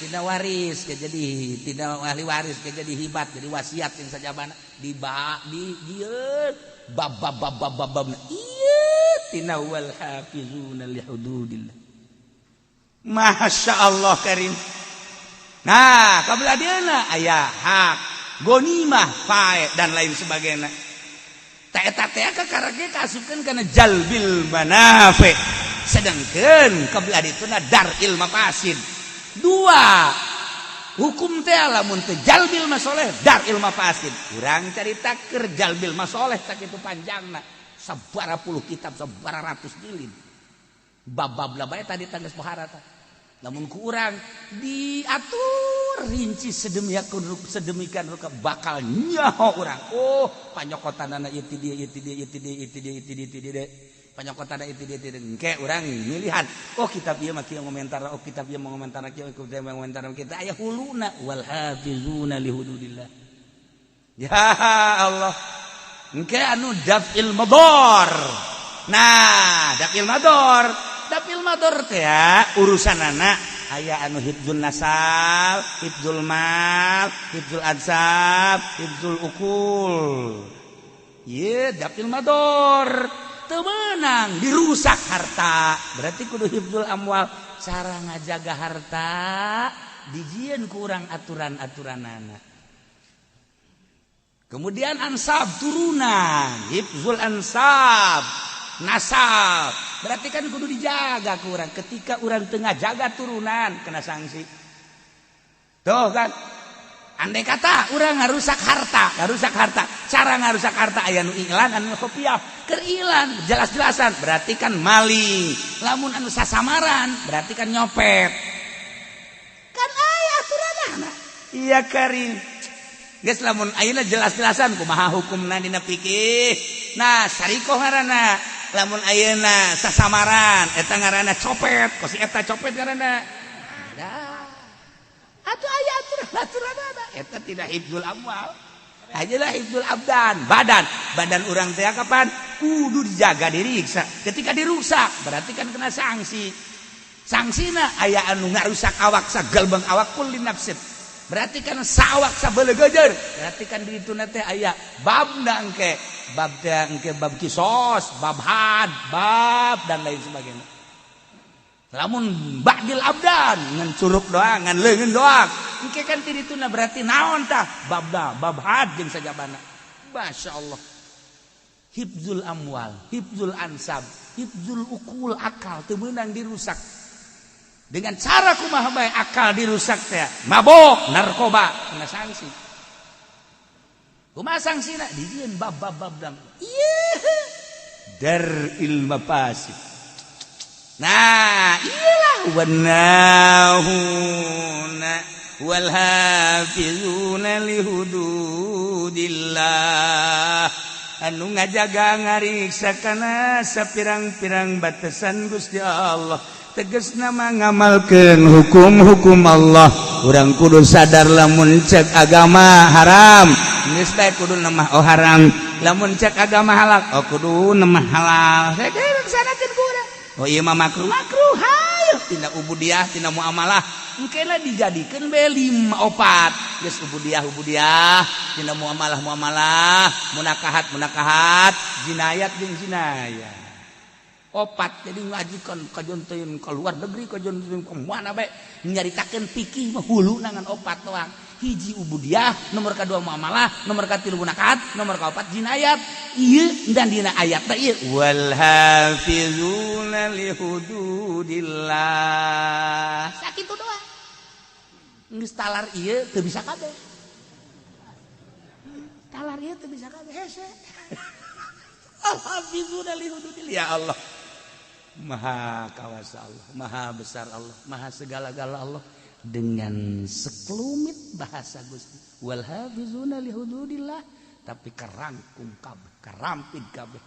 tidak waris jadi tidak ahli waris jadi hibat jadi wasiat yang sajabana di ba di dieu bab bab bab bab bab ieu tina wal hafizuna li hududillah. Masya Allah karim. Nah kabelah dieuna aya hak gonimah fae dan lain sebagainya. Ta eta teh kakarake kaasupkeun kana jalbil manafi. Sedangkeun kabelah dituna daril mafasid. Dua hukum teh lamun teu jalbil masoleh daril mafasid. Urang carita keur jalbil masoleh tak kitu panjangna sabaraha puluh kitab sabaraha ratus jilid. Bab-bab lah bae tadi tangges pohara tah. Lamun ku urang diatur Terinci sedemikian rupa bakal nyaho urang. Oh, panyokotanana ieu ti dieu, ieu ti dieu, ieu ti dieu, ieu ti dieu, ieu ti dieu, ti dieu. Panyokotanana ieu ti dieu, ti dieu. Engke urang milihan. Oh, kitab ieu mah kieu ngomentar, oh kitab ieu mah ngomentar kieu, kitab ieu mah ngomentar kieu. Aya huluna wal hafizuna li hududillah. Ya Allah. Engke anu daf'il mador. Nah, daf'il mador. Daf'il mador teh ya, urusanana aya anu hifdzul nasab, hifdzul mal, hifdzul ansab, hifdzul ukul. Ye, daf'il mador. Teu meunang dirusak harta. Berarti kudu hifdzul amwal. Cara ngajaga harta dijieun kurang aturan-aturanana. Kemudian ansab turunan, hifzul ansab, nasab. Berarti kan kudu dijaga kurang. Ketika orang tengah jaga turunan kena sanksi. Tuh kan. Andai kata orang ngarusak harta, ngarusak harta. Cara ngarusak harta aya nu iklan, anu kopiah. Keur ilan jelas-jelasan berarti kan maling. Lamun anu sasamaran berarti kan nyopet. Kan aya aturanana. Iya karim. Geus lamun ayeuna jelas-jelasan kumaha hukumna dina fikih. Nah, sarikoh ngaranna. Lamun ayeuna sasamaran eta ngaranna copet, kos eta copet ngaranna. Dah. Atuh aya aturan-aturanana. Eta tidak hifdzul amwal. Ajalah hifdzul abdan, badan. Badan urang teh kapan kudu dijaga, diriksa. Ketika dirusak berarti kan kena sanksi. Sanksina aya anu ngarusak awak sagalbang awak kulli nafsin. Berarti kan sawak sabelegejer. Berarti kan di itu teh aya babna engke, bab teh engke bab kisos, bab had, bab dan lain sebagainya. Lamun ba'dil abdan ngan curug doang, ngan leungeun doang. Engke kan ti dituna berarti naon tah? Babda, bab had jeung sajabana. Masya Allah. Hifdzul amwal, hifdzul ansab, hifdzul ukul, akal teu meunang dirusak. Dengan cara kumaha bae akal dirusak teh, mabok, narkoba, kena sanksi. Kumaha sanksina? Dijieun bab bab bab dang. Ieu dar'il mafasid. Nah, iyalah wanahuna wal hafizuna li hududillah. Anu ngajaga ngariksa kana sapirang-pirang batasan Gusti Allah. Tegas nama ngamalkeun hukum-hukum Allah. Urang kudu sadar lamun cek agama haram, geus bae kudu nemah oh haram. Lamun cek agama halal, oh kudu nemah halal. Saya laksanakeun ku urang. Oh ieu mah makruh, makruh hayu tina ubudiah, tina muamalah. Engke lah dijadikeun be lima opat. Geus ubudiah ubudiah, tina muamalah muamalah, munakahat munakahat, jinayat jeung jinayat. Opat jadi ngajikan kajon teuing ke luar negeri, kajon teuing ke mana bae nyaritakeun fikih mah hulu nangan opat doang. Hiji ubudiah, nomor kadua muamalah, nomor katilu munakahat, nomor kaopat jinayat. Ieu dan dina ayat teh ieu wal hafizuna li hududillah. Sakitu doang. Geus talar ieu teu bisa kabeh. Talar ieu teu bisa kabeh hese. Al hafizuna li hududillah. Ya Allah. Maha kawasa Allah, maha besar Allah, maha segala-gala Allah. Dengan sekelumit bahasa Gusti wal hafizuna li hududillah, tapi kerangkum kabeh, kerampit kabeh,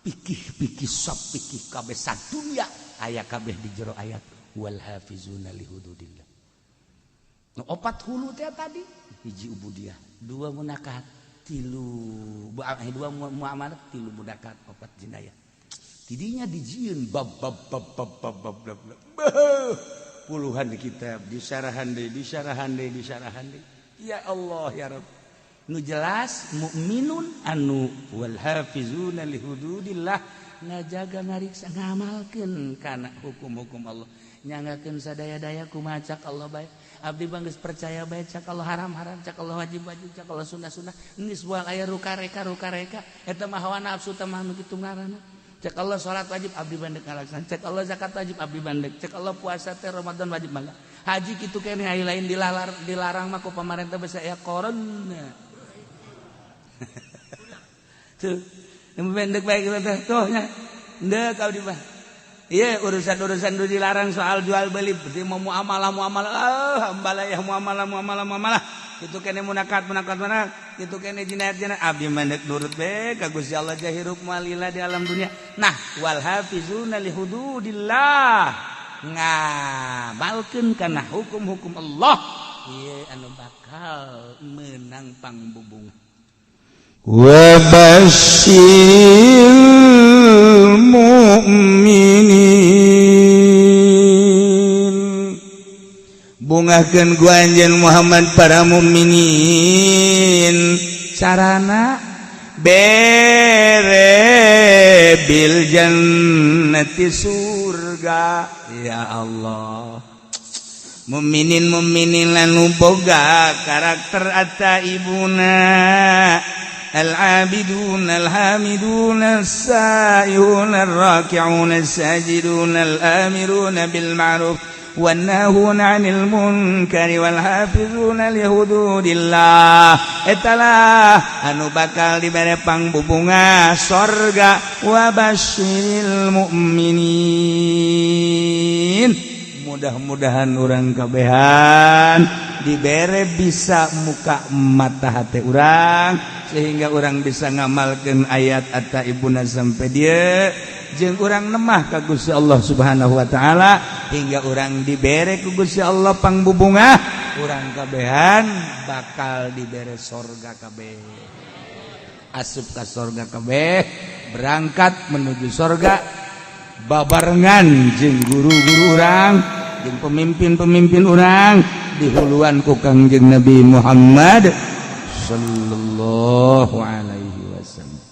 pikih-pikih sop pikih kabeh sadunya aya kabeh di jero ayat wal hafizuna li hududillah. Nu opat hulu teh tadi, hiji ubudiah, dua munakahat, tilu dua muamalah, tilu munakahat, opat jinayah. Tidinya dijieun bab bab bab bab bab bab bab, bab. Puluhan kitab disarahan deui, disarahan deui, disarahan deui. Ya Allah ya Rabb. Nu jelas mukminun anu wal hafizuna li hududillah, ngajaga ngariksa ngamalkeun kana hukum-hukum Allah, nyanggakeun sadaya-daya kumaha cak Allah bae. Abdi bang geus percaya bae cak Allah haram-haram, cak Allah wajib-wajib, cak Allah sunnah-sunnah. Geus moal aya rukareka rukareka eta mah hawa nafsu teh mah nu kitu ngaranna. Cek Allah salat wajib, abdi bandek ngalaksan. Cek Allah zakat wajib, abdi bandek. Cek Allah puasa teh Ramadan wajib mangga. Haji kitu keneh aya lain dilalar, dilarang mah ku pamarentah bisa ya corona. Tuh, nu pendek bae kitu teh tuh nya. Ndek abdi mah. Iya, urusan-urusan nu dilarang soal jual beli, berarti mau muamalah muamalah, ah, ambalayah muamalah muamalah muamalah. Itu kene munakat munakat munakat, itu kene jinayat jinayat. Abdi mah nurut be ka Gusti Allah, hirup malila di alam dunia. Nah, wal hafizuna li hududillah, ngamalkeun kana hukum-hukum Allah. Ieu anu bakal menang pangbubung. Wa basyiril mu'minin, bungahkeun ku anjeun Muhammad para mukminin. Carana bere bil jannati, surga. Ya Allah, mukminin mukminin anu boga karakter atta ibuna, al-abidun, al-hamidun, as-saihun, ar-raki'un, as-sajidun, al-amirun bil ma'ruf wan-nahun 'anil munkar, wal hafizuna li hududillah. Etalah anu bakal dibere pangbubunga sorga. Wa basyiril mu'minin. Mudah-mudahan urang kabehan dibere bisa muka mata hati urang sehingga urang bisa ngamalkan ayat atau ibuna sampai dia jeung urang nemah ka Gusti Allah Subhanahu wa taala hingga urang dibere ku Gusti Allah pangbubunga. Urang kabehan bakal dibere sorga kabeh, asup ka sorga kabeh, berangkat menuju sorga babarengan jeung guru-guru urang, jeung pemimpin-pemimpin urang, dihuluan ku Kangjeng Nabi Muhammad sallallahu alaihi wasallam.